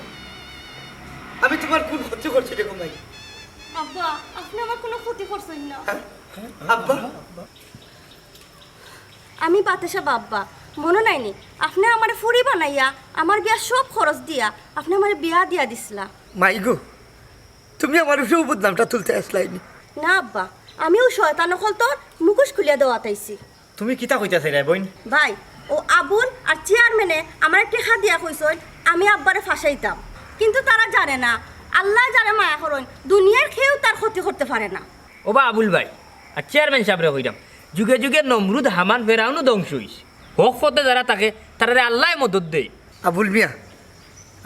আমি তুমার কুন ক্ষতি করছি রে গো মাই? আব্বা, আপনে আমার কুনু ক্ষতি করছইন না। হ্যাঁ? আব্বা? আমি বাতেশা আব্বা, মনো নাই নি? আপনে আমারে ফুরি বানাইয়া, আমার বিয়ার সব খরচ দিয়া, আপনে আমারে বিয়া দিয়া দিছলা। মাই গো, তুমি আমার উপরে বদনামটা তুলতে আছলায় নি? না আব্বা, আমি অউ শয়তান অকলতর মুখোশ খুলিয়া দেওয়াত আইছি। তুমি কিতা কইতায় চাইরায় বইন? ভাই, অউ আবুল আর চেয়ারম্যানে আমারে টেকা দিয়া কইছইন আমি আব্বারে ফাঁসাইতাম, কিন্তু তারা জানে না, আল্লায় যারে মায়া করইন দুনিয়ার কেউ তার ক্ষতি করতে পারে না। ওবা আবুল ভাই, আর চেয়ারম্যান সাবরে কইরাম, যুগে যুগে নমরুদ, হামান, ফেরাউনও ধ্বংস অইছে। হক পথে যারা থাকে, তারারে আল্লায় মদদ দেয়। আবুল মিয়া,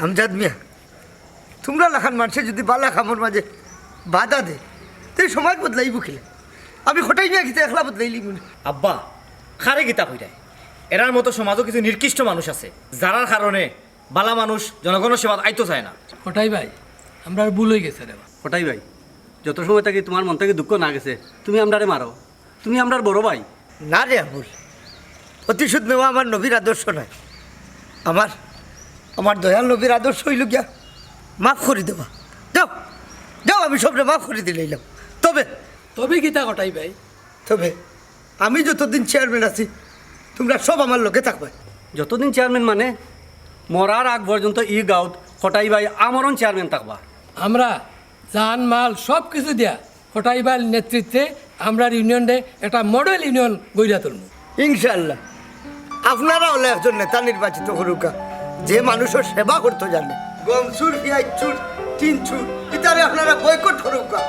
আমজাদ মিয়া, তুমরার লাখান মানষে যুদি বালা কামর মাঝে বাধা দেয়, তে সমাজ বদলাইবো কিলা? আমি কটাই মিয়া কিতা একলা বদলাইলিমু নি? আব্বা, কারে কিতা কইরায়? এরার মতো সমাজো কিছু নিকৃষ্ট মানুষ আছে, যারার কারণে বালা মানুষ জনগণর সেবাত আইতো চায় না। কটাই ভাই, আমরার ভুল অইগেছে রে বা। কটাই ভাই, যত সময় থাকি তুমার মন থাকি দুঃখ না গেছে, তুমি আমরারে মারো। তুমি আমরার বড় ভাই। না রে আবুল, প্রতিশোধ নেওয়া আমার নবীর আদর্শ নায়। আমার, আমার দয়াল নবীর আদর্শ অইলো গিয়া মাফ করি দেওয়া। যাও, যাও, আমি সবরে মাফ করি দিলাইলাম। তবে তবে কিতা কটাই ভাই? তবে আমি যতদিন চেয়ারম্যান আছি, তুমরা সব আমার লগে থাকবায়। যতদিন চেয়ারম্যান মানে? মরার আগ পর্যন্ত ই গাঁওত কটাই ভাই আমরণ চেয়ারম্যান থাকবা। আমরা জান মাল সব কিছু দিয়া কটাই ভাইর নেতৃত্বে আমরার ইউনিয়নরে একটা মডেল ইউনিয়ন গইরা তুলমু। ইনশাআল্লাহ, আপনারা অইলা একজন নেতা নির্বাচিত করউক্কা, যে মানুষর সেবা করতো জানে। গম চুর, পিয়াজ চুর, টিন চুর, ইতারে আপনারা বয়কট করউক্কা।